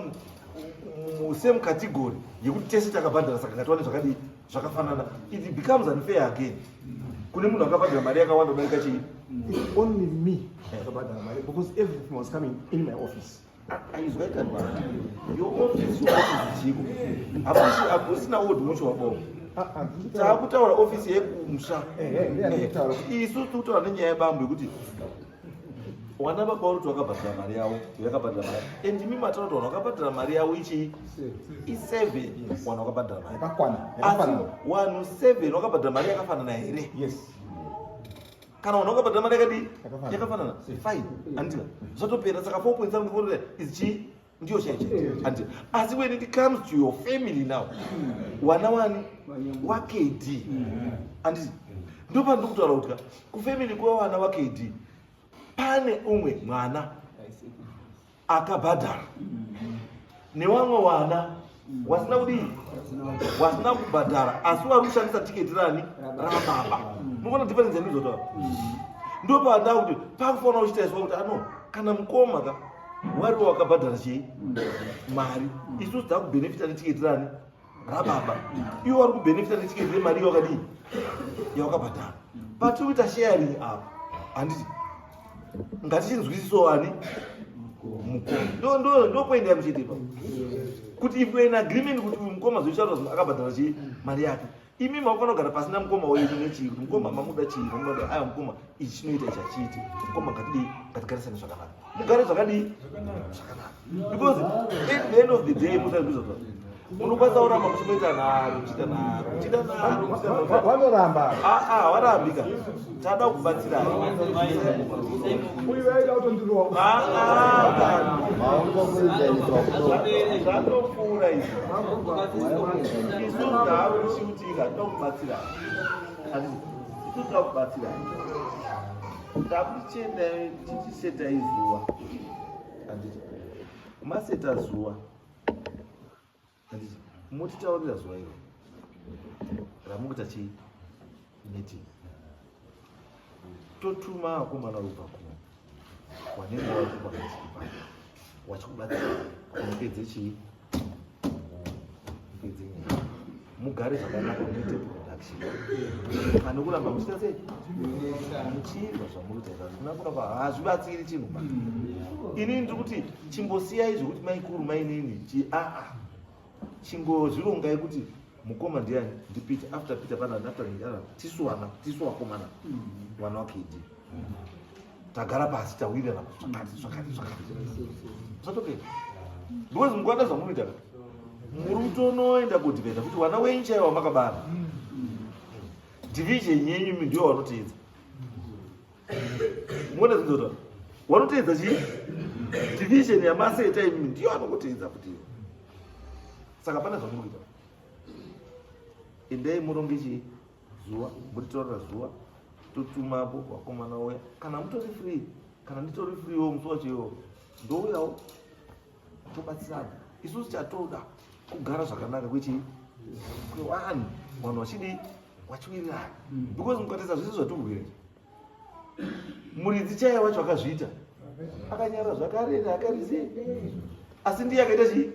Speaker 2: musame category yekuti tese takabhadhara saka ngatiwane zvakadii zvakafanana, it becomes unfair again kune munhu akabhadhara mari yakawanda kudarika chii.
Speaker 1: It's only me akabhadhara mari because everything was coming in my office.
Speaker 2: Aizwa ikani, your office, your office chiko hakusina Old Mutual wabao. Taakutaura ofisi yekumusha. Isu tikutaura nenyaya yebambo yekuti Wana baba vari kuti vakabhadhara mari yavo, yakabhadhara mari. And imi mataura kuti vanhu vakabhadhara mari yavo ichii? I7 vanhu vakabhadhara mari.
Speaker 1: Yakakwana.
Speaker 2: Asi
Speaker 1: Yakafanana.
Speaker 2: vanhu 7 vakabhadhara mari yakafanana here?
Speaker 1: Yes.
Speaker 2: Kana vanhu vakabhadhara mari yakadii?
Speaker 1: Yakafanana.
Speaker 2: Yakafanana. Fine. Handika. Zvatopera saka 4.7 is chii? Ndiyo chaiyo chaiyo. Handika. Asi when it comes to your family now, wana wani waKD. Handiti. Ndopandiri kutaura kuti ka, kufamily kwewana waKD pane umwe mwana akabhadhara newamwe wana wasina kudii wasina kubhadhara asi wari kushandisa tiketi rani rababa munoona difference yandinozotaura ndopanda kuti pakufanira kuchitaiswa kuti ano kana mukoma ka wariwo wakabhadhara chii mari isusu takubhenefita netiketi rani rababa iwo wari kubhenefita netiketi remari yawakadii yawakabhadhara patiri kuita sharing apa handiti ngatichinzwisiso wani mukoma ndopoint yangu chete ipapo kuti if we're in agreement kuti uyu mukoma zoitaura akabhadhara chii mari yake imi makufanira kugara pasina mukoma wenyu nechii kuti mukoma mamuda chii mamuda aya mukoma ichi chinoita ichi achiiti mukoma ngatidii ngatigarisane zvakanaka mugare zvakadii zvakanaka because at the end of the day musazviza munokwanisa kuramba muchingoita nharo muchiita nharo muchiita nharo muchiita nharo
Speaker 1: Vanoramba.
Speaker 2: Ah, ah, varambika tada kubatsirai
Speaker 1: Uyu vaida kutondirowa.
Speaker 2: Ah, ah, zvatopfuura izvi isu taakuchiutika toda kubatsirai Handiti, isu toda kubatsirai takuchiendai tichisetai zuva handiti maseta zuva handiti motitaurira zuva iro ramukuita chii meeting totuma vakomana kubva kuno wanenge wachikupakati wachikubatsira kuti mupedze chii mupedze nyaya mugare zvakanaka muite production pane kuramba muchiita sei muchirwa zvamuruita izvo hazvina kuramba hazvibatsiri chinhu ba inini ndiri kuti chimbosiyai zvekuti maikuru mainini chi aa chingozvirongai kuti mukoma ndiani ndiPeter after Peter pana after ndiana tisu wana tisu wakomana wana waKD tagara pasi tawirirana zvakati zvakati zvakati zvatopera because mukuona zvamunoita ka muri kutonoenda kudhivhaidha kuti wana wenyu chaiwo wamakabara division yenyu imi ndiyo wanoteedza muona zvinzota wanoteedza chii division yamaseta imi ndiyo anokuteedza futi iyo saka pane zvamuri kuita endai muronge chii zuva muritaurira zuva totumapo vakomana uya kana mutori free kana nditori free wo musi wacho iwo ndouyawo tobatsirana isusu chatoda kugara zvakanaka kwechii kwevanhu vanhu vachidii vachiwirirana because mukatarisa zvese zvatirwira muridzi chaiye wacho akazviita akanyara zvakarera akarise asi ndiye akaita chii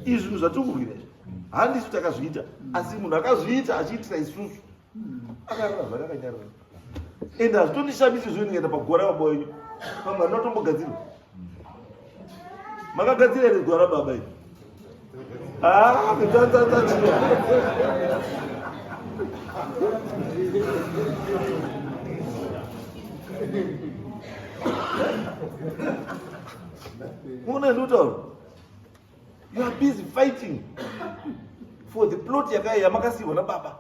Speaker 2: izvi zvinhu zvatiri kurwira izvi handisu takazviita asi munhu akazviita achiitira isusu akarara zvake akanyarara ende hazvitondishamisi zvinhu ndikaenda paguva rababa wenyu pamwe handina kutombogadzirwa makagadzira here guva rababa iri Ah, kutsatsatsatsa. Muona ndikutaura you are busy fighting for the plot yakai yamakasiirwa nababa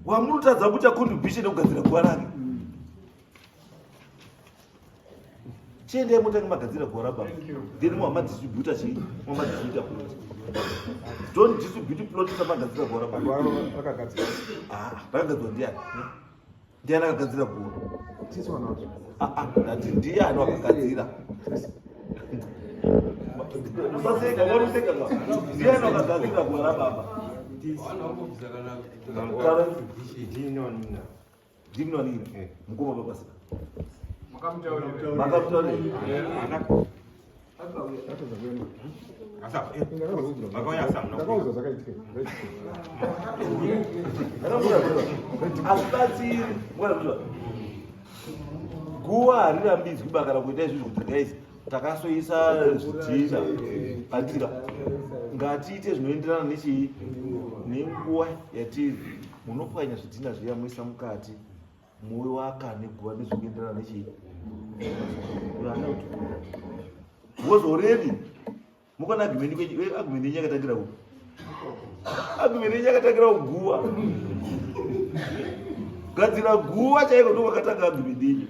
Speaker 2: wamurutadza kuita contribution yekugadzira guva rake chiendai mutange magadzira guva rababa then muhamadistributa chii muhamadistributa plot don't distribute plot samagadzira guva rababa
Speaker 1: Rakagadzira.
Speaker 2: Ah, rakagadzirwa ndiani ndiani akagadzira guva
Speaker 1: Tisu wana wacho.
Speaker 2: Ah, ah, ndati ndiani wakagadzira usaseka waruseka ka ndiani wakagadzira guva rababa
Speaker 9: Ndini
Speaker 2: ndini wanini mukoma baba sika
Speaker 5: Makamutaurira.
Speaker 2: makamutaurira
Speaker 1: Ndakaudzwa zvakaitika.
Speaker 2: hazvibatsiri mwana guva harirambidzwi ba kana kuita izvizvi kuti guys takasoisa zvidhina andika ngatiite zvinoenderana nechii nenguva yatiri munopwanya zvidhina zviya moisa mukati mowaka neguva nezvikuenderana nechii Because already mukona argument kwenyu, eh, argument yenyu yakatangira ku. Argument yenyu yakatangira kuguwa. Gadzira guwa chaiko ndo kwakatanga argument yenyu.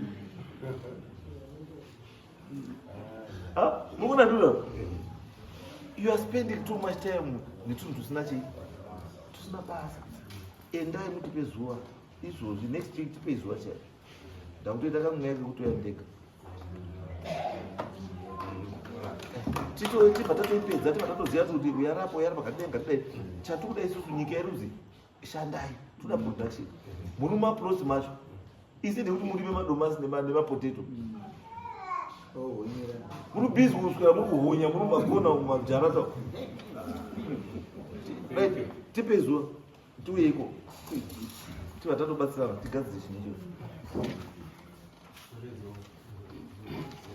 Speaker 2: Ah, mukona ndura. You are spending too much time netunhu tusina chii? Tusina basa. Endai mutipe zuva izvozvi next week tipei zuva chaiko. Ndakutoita kamweya kekutoya ndega. Tibva tatoipedza tibva tatoziva kuti uyarapo uyarapa ngatidai ngatidai. Chatikuda isusu nyika yerudzi shandai toda production. Muri mumaplots macho instead yekuti murime madomasi nemapotato muri busy kuswera muri kuhonya muri mumakona mumajarata. Right, tipe zuva tiuye iko tibva tatobatsirana tigadzire chinhu ichocho.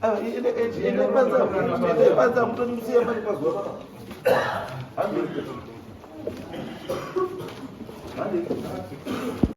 Speaker 2: Ende panza mutonimusiya pari pazuva pana. Hande. Hande.